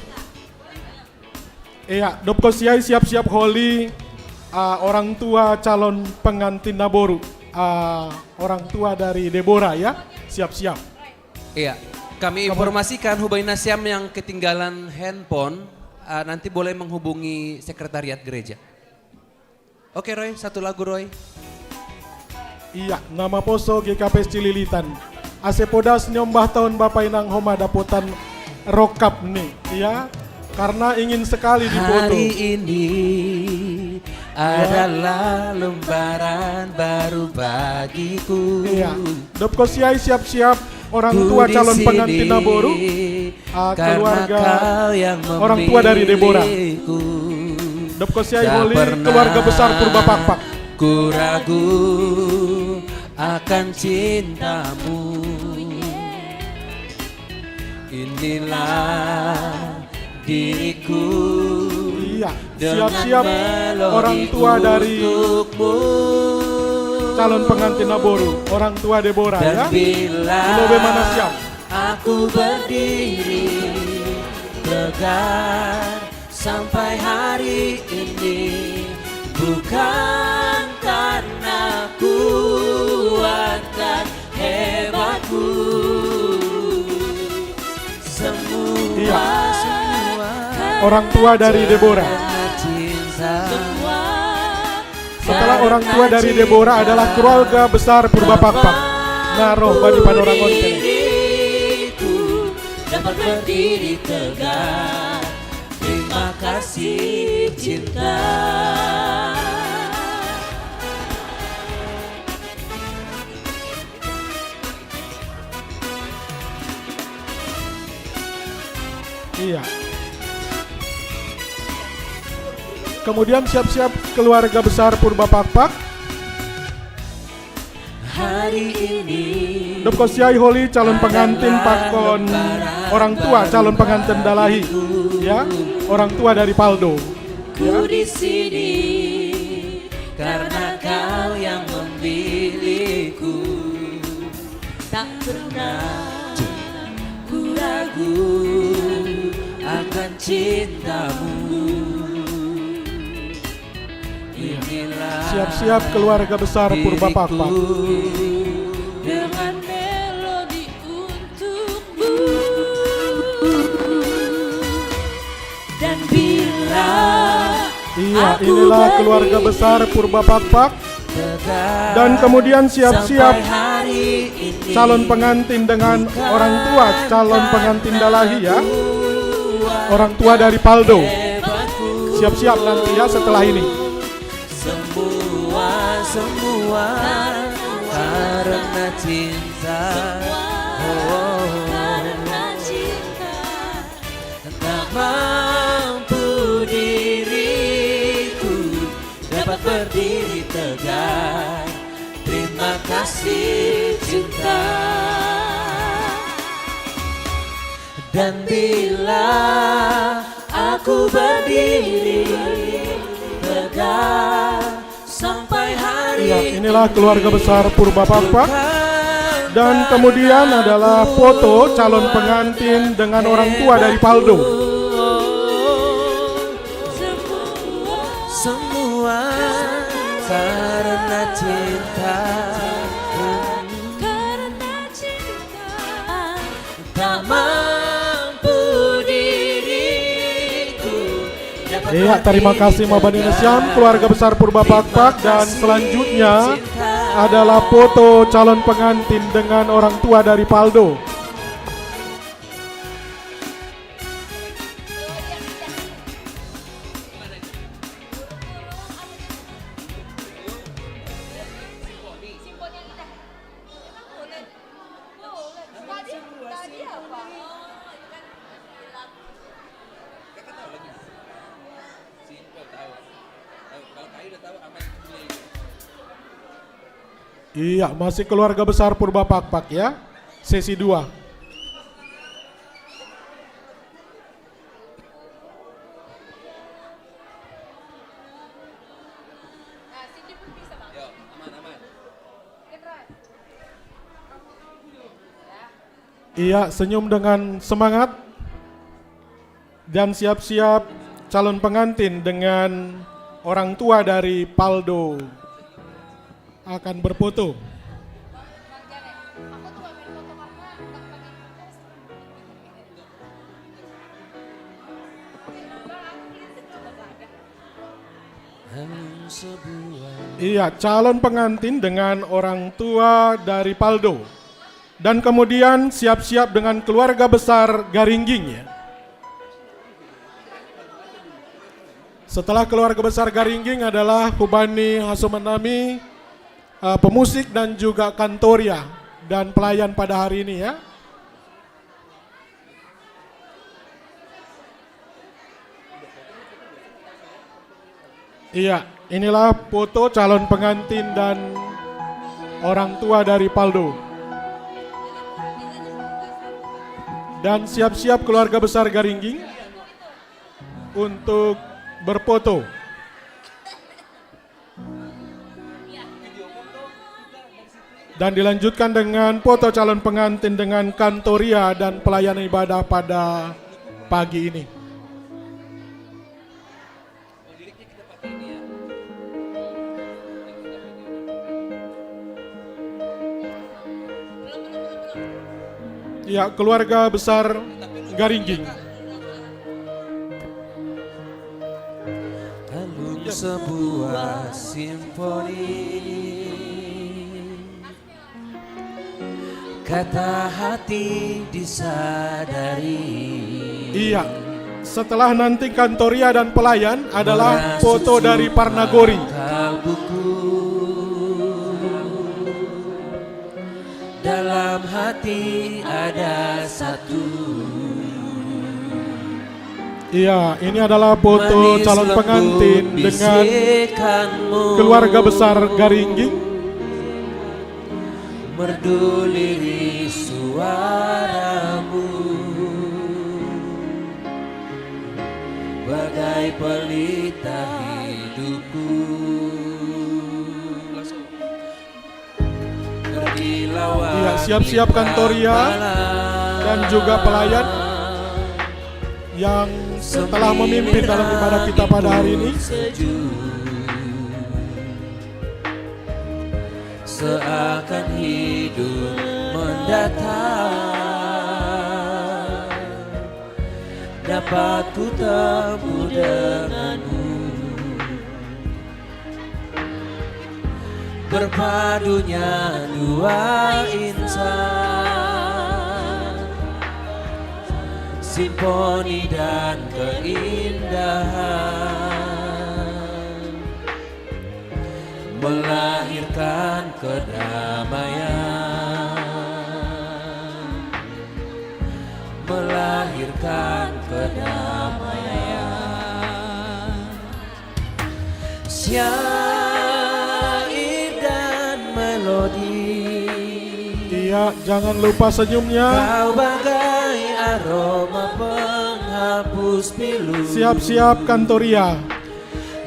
Iya, dop kosiai siap-siap holi, ah, orang tua calon pengantin naboru, ah, orang tua dari Deborah ya, siap-siap. Iya, kami informasikan hubaina siam yang ketinggalan handphone, ah, nanti boleh menghubungi sekretariat gereja. Oke Roy, satu lagu Roy. Iya, nama poso G K P S Cililitan. Ase podas niombah taon Bapak Inang homa dapotan rokap nih, ya. Karena ingin sekali difoto. Hari ini adalah lembaran baru bagiku. Iya. Dop kosiai siap-siap orang tua calon pengantin naboru. Ah, keluarga orang tua dari Deborah. Dop kosiai holi keluarga besar Purba Pakpak. Ku ragu akan cintamu. Inilah diriku. Iya, siap-siap orang tua dari calon pengantin naboru, orang tua Deborah ya. Lobe mana siap. Aku berdiri tegak sampai hari ini, bukan karena kuat dan hebatku. Semua, iya. Orang tua dari Deborah. Setelah orang tua dari Deborah adalah keluarga besar Purba Pakpak. Nah, roh bani panorangon kene. Dapat berdiri tegak. Terima kasih cinta. Iya. Kemudian siap-siap keluarga besar Purba Pakpak. Hari ini. Dop kosiai holi calon pengantin pakon orang tua calon pengantin dalahi, ya, orang tua dari Paldo. Ya. Ku di sini karena kau yang memilihku. Tak pernah ku ragu akan cintamu. Siap-siap keluarga besar Purba Pakpak. Iya, inilah keluarga besar Purba Pakpak. Dan kemudian siap-siap calon pengantin dengan orang tua calon pengantin dalahi ya. Orang tua dari Paldo. Siap-siap nanti ya setelah ini. Semua, semua karena cinta. Oh, karena cinta. Tak mampu diriku dapat berdiri tegak. Terima kasih cinta. Dan bila aku berdiri tegak sampai hari. Ya, inilah keluarga besar Purba Pakpak. Dan kemudian adalah foto calon pengantin dengan orang tua dari Paldo. Semua karena cinta. Karena cinta. Tak mampu diriku. Iya, terima kasih Mabanina Siam, keluarga besar Purba Pakpak, dan selanjutnya adalah foto calon pengantin dengan orang tua dari Paldo. Iya, masih keluarga besar Purba Pakpak ya. Sesi dua. Iya, senyum dengan semangat. Dan siap-siap calon pengantin dengan orang tua dari Paldo akan berfoto. Iya, calon pengantin dengan orang tua dari Paldo. Dan kemudian siap-siap dengan keluarga besar Garingging, ya. Setelah keluarga besar Garingging adalah Hubani Hasumanami, eh, pemusik dan juga kantoria dan pelayan pada hari ini, ya. Iya, inilah foto calon pengantin dan orang tua dari Paldo. Dan siap-siap keluarga besar Garingging untuk berfoto. Dan dilanjutkan dengan foto calon pengantin dengan kantoria dan pelayanan ibadah pada pagi ini. Ya, keluarga besar Garingging. Album sebuah simfoni. Kata hati disadari. Iya. Setelah nanti kantoria dan pelayan adalah foto dari Parnagori. Dalam hati ada satu. Iya, ini adalah foto calon pengantin dengan keluarga besar Garingging. Merdu lirih suaramu bagai pelita hidupku. Iya, siap-siap kantoria dan juga pelayan yang telah memimpin dalam ibadah kita pada hari ini. Seakan hidup mendatang dapat ku tempuh denganmu. Berpadunya dua insan, simfoni dan keindahan, melahirkan kedamaian, melahirkan kedamaian. Syair dan melodi. Iya, jangan lupa senyumnya. Kau bagai aroma penghapus pilu. Siap-siap kantoria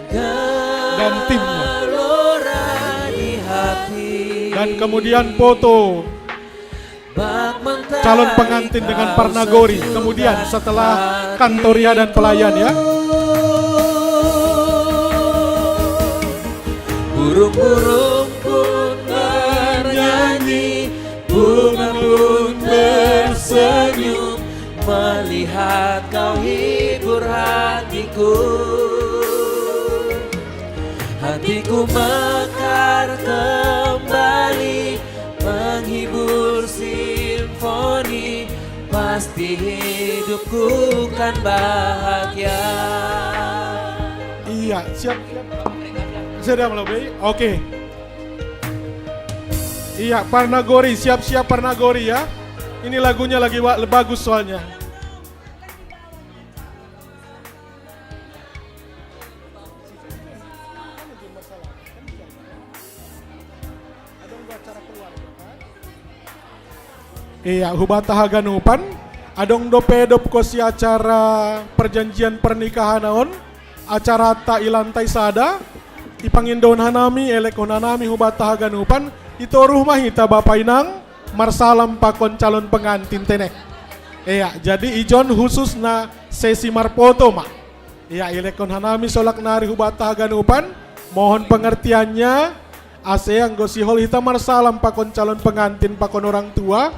dan timnya. Dan kemudian foto calon pengantin dengan Parnagori. Kemudian setelah kantoria dan pelayan, ya. Burung-burung pun bernyanyi, bunga pun bersenyum, melihat kau hibur hatiku. Hatiku mekar kembali, menghibur simfoni, pasti hidupku kan bahagia. Iya, siap. Sudah mulai, oke. Iya, Parnagori, siap-siap Parnagori ya. Ini lagunya lagi wa-, bagus soalnya. Iya, hubata haganupan. Adong dope dop ko si acara perjanjian pernikahan naon, acara ta i lantai sada, ipangindoon hanami, elekon hanami hubata haganupan, itoruh ma hita Bapa Inang, marsalam pakon calon pengantin tene. Iya, jadi ijon khusus na sesi marpoto ma. Iya, ilekon hanami solak nari hubata haganupan, mohon pengertiannya, ase anggo sihol hita marsalam pakon calon pengantin pakon orang tua,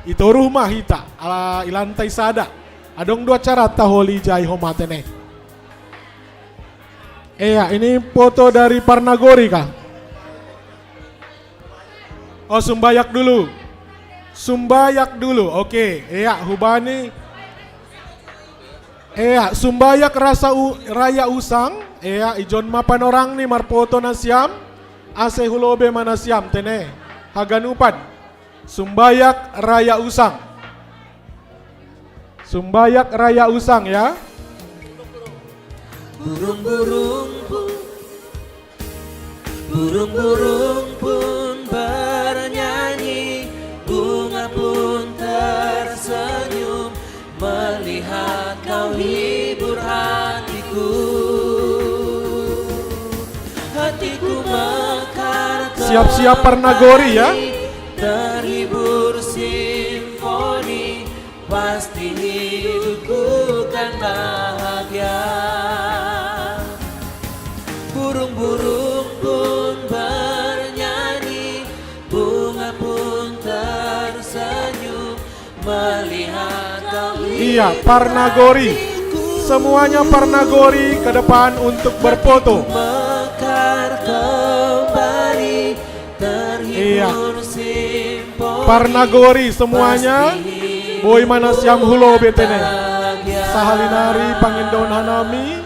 itoruh ma hita, ala ilantai sada. Adong dua cara taholi jai homa tene. Iya, ini foto dari Parnagori kah? Oh, sumbayak dulu. Sumbayak dulu. Oke, iya, hubani. Iya, sumbayak rasa u, raya usang. Iya, ijon ma panorang ni marpoto nasiam. Ase hulobe ma nasiam tene. Haganupan. Sumbayak raya usang. Sumbayak raya usang ya. Burung-burung pun, burung-burung pun bernyanyi, bunga pun tersenyum melihat kau hibur hatiku. Hatiku mekar. Siap-siap Parnagori ya. Terhibur simfoni. Pasti hidupku kan bahagia. Burung-burung pun bernyanyi, bunga pun tersenyum melihat kau. Iya, Parnagori. Semuanya Parnagori ke depan untuk berfoto. Mekar kembali. Iya. Parnagori semuanya. Boi ma nasiam hulobe tene. Sahalinari pangindohan hanami.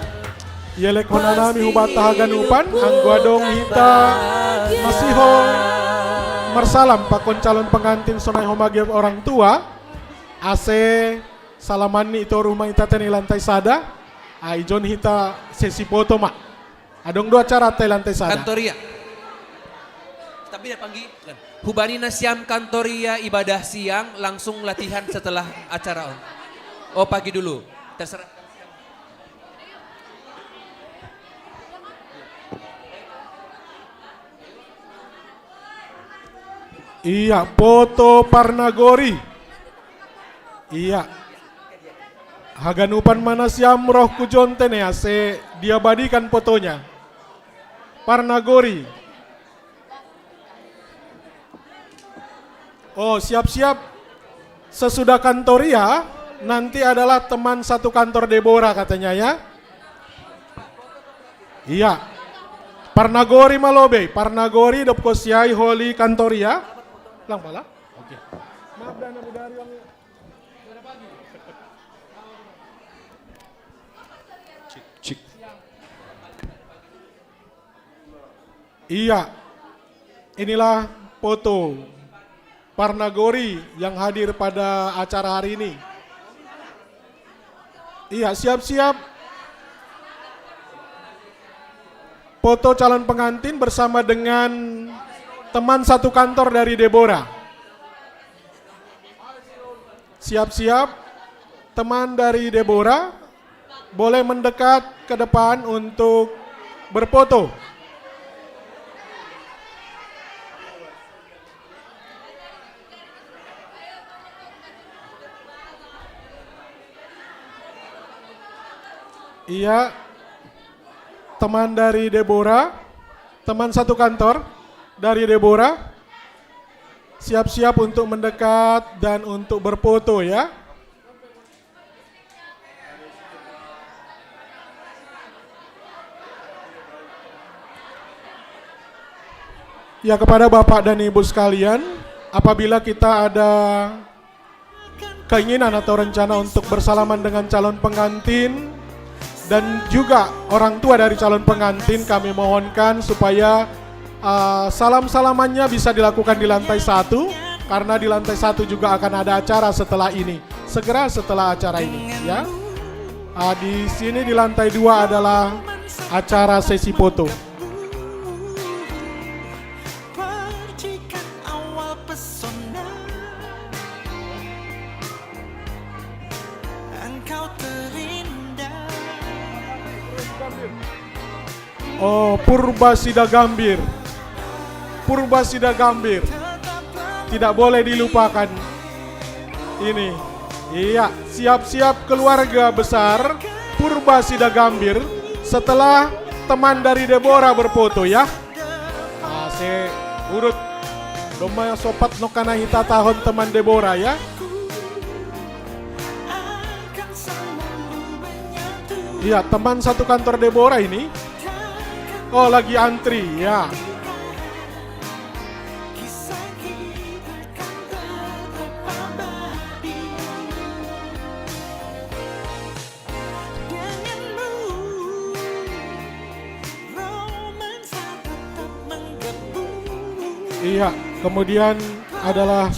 Ielekhon hanami hubata haganupan, anggo adong hita na sihol marsalam pakon calon pengantin sonai homa ge orang tua. Ase salaman ni itoruh ma hita tene i lantai sada. Ai ijon hita sesi foto ma. Adong dua cara ta i lantai sada. Kantor ia. Tapi dia pagi. Hubani nasiam kantor ia ibadah siang, langsung latihan setelah acara on. Oh, pagi dulu. Terserah. Iya, foto Parnagori. Iya. Haganupan ma nasiam roh ku jon tene ase diabadikan fotonya. Parnagori. Oh, siap-siap. Sesudah kantor ia, nanti adalah teman satu kantor Deborah katanya ya. Iya. Parnagori ma lobe, Parnagori dob kosiai holi kantor ia. Lang pala. Oke. Maaf dah, Nabi Dari, Bang. Cik, cik. Iya. Inilah foto Parnagori yang hadir pada acara hari ini. Iya, siap-siap. Foto calon pengantin bersama dengan teman satu kantor dari Deborah. Siap-siap, teman dari Deborah boleh mendekat ke depan untuk berfoto. Iya, teman dari Deborah, teman satu kantor dari Deborah, siap-siap untuk mendekat dan untuk berfoto ya. Ya, kepada Bapak dan Ibu sekalian, apabila kita ada keinginan atau rencana untuk bersalaman dengan calon pengantin dan juga orang tua dari calon pengantin, kami mohonkan supaya uh, salam-salamannya bisa dilakukan di lantai satu, karena di lantai satu juga akan ada acara setelah ini, segera setelah acara ini, ya. Uh, di sini di lantai dua adalah acara sesi foto. Oh, Purba Sida Gambir. Purba Sida Gambir. Tidak boleh dilupakan. Ini. Iya, siap-siap keluarga besar Purba Sidagambir setelah teman dari Deborah berfoto ya. Nah, se urut domma sopat no kana hita tahun teman Deborah ya. Iya, teman satu kantor Deborah ini. Oh, lagi antri ya. Iya, kemudian adalah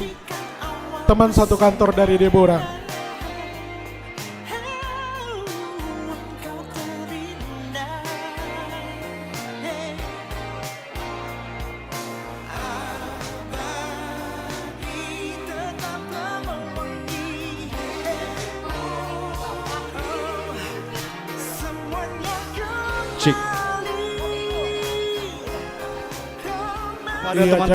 teman satu kantor dari Deborah. Cik. Pada teman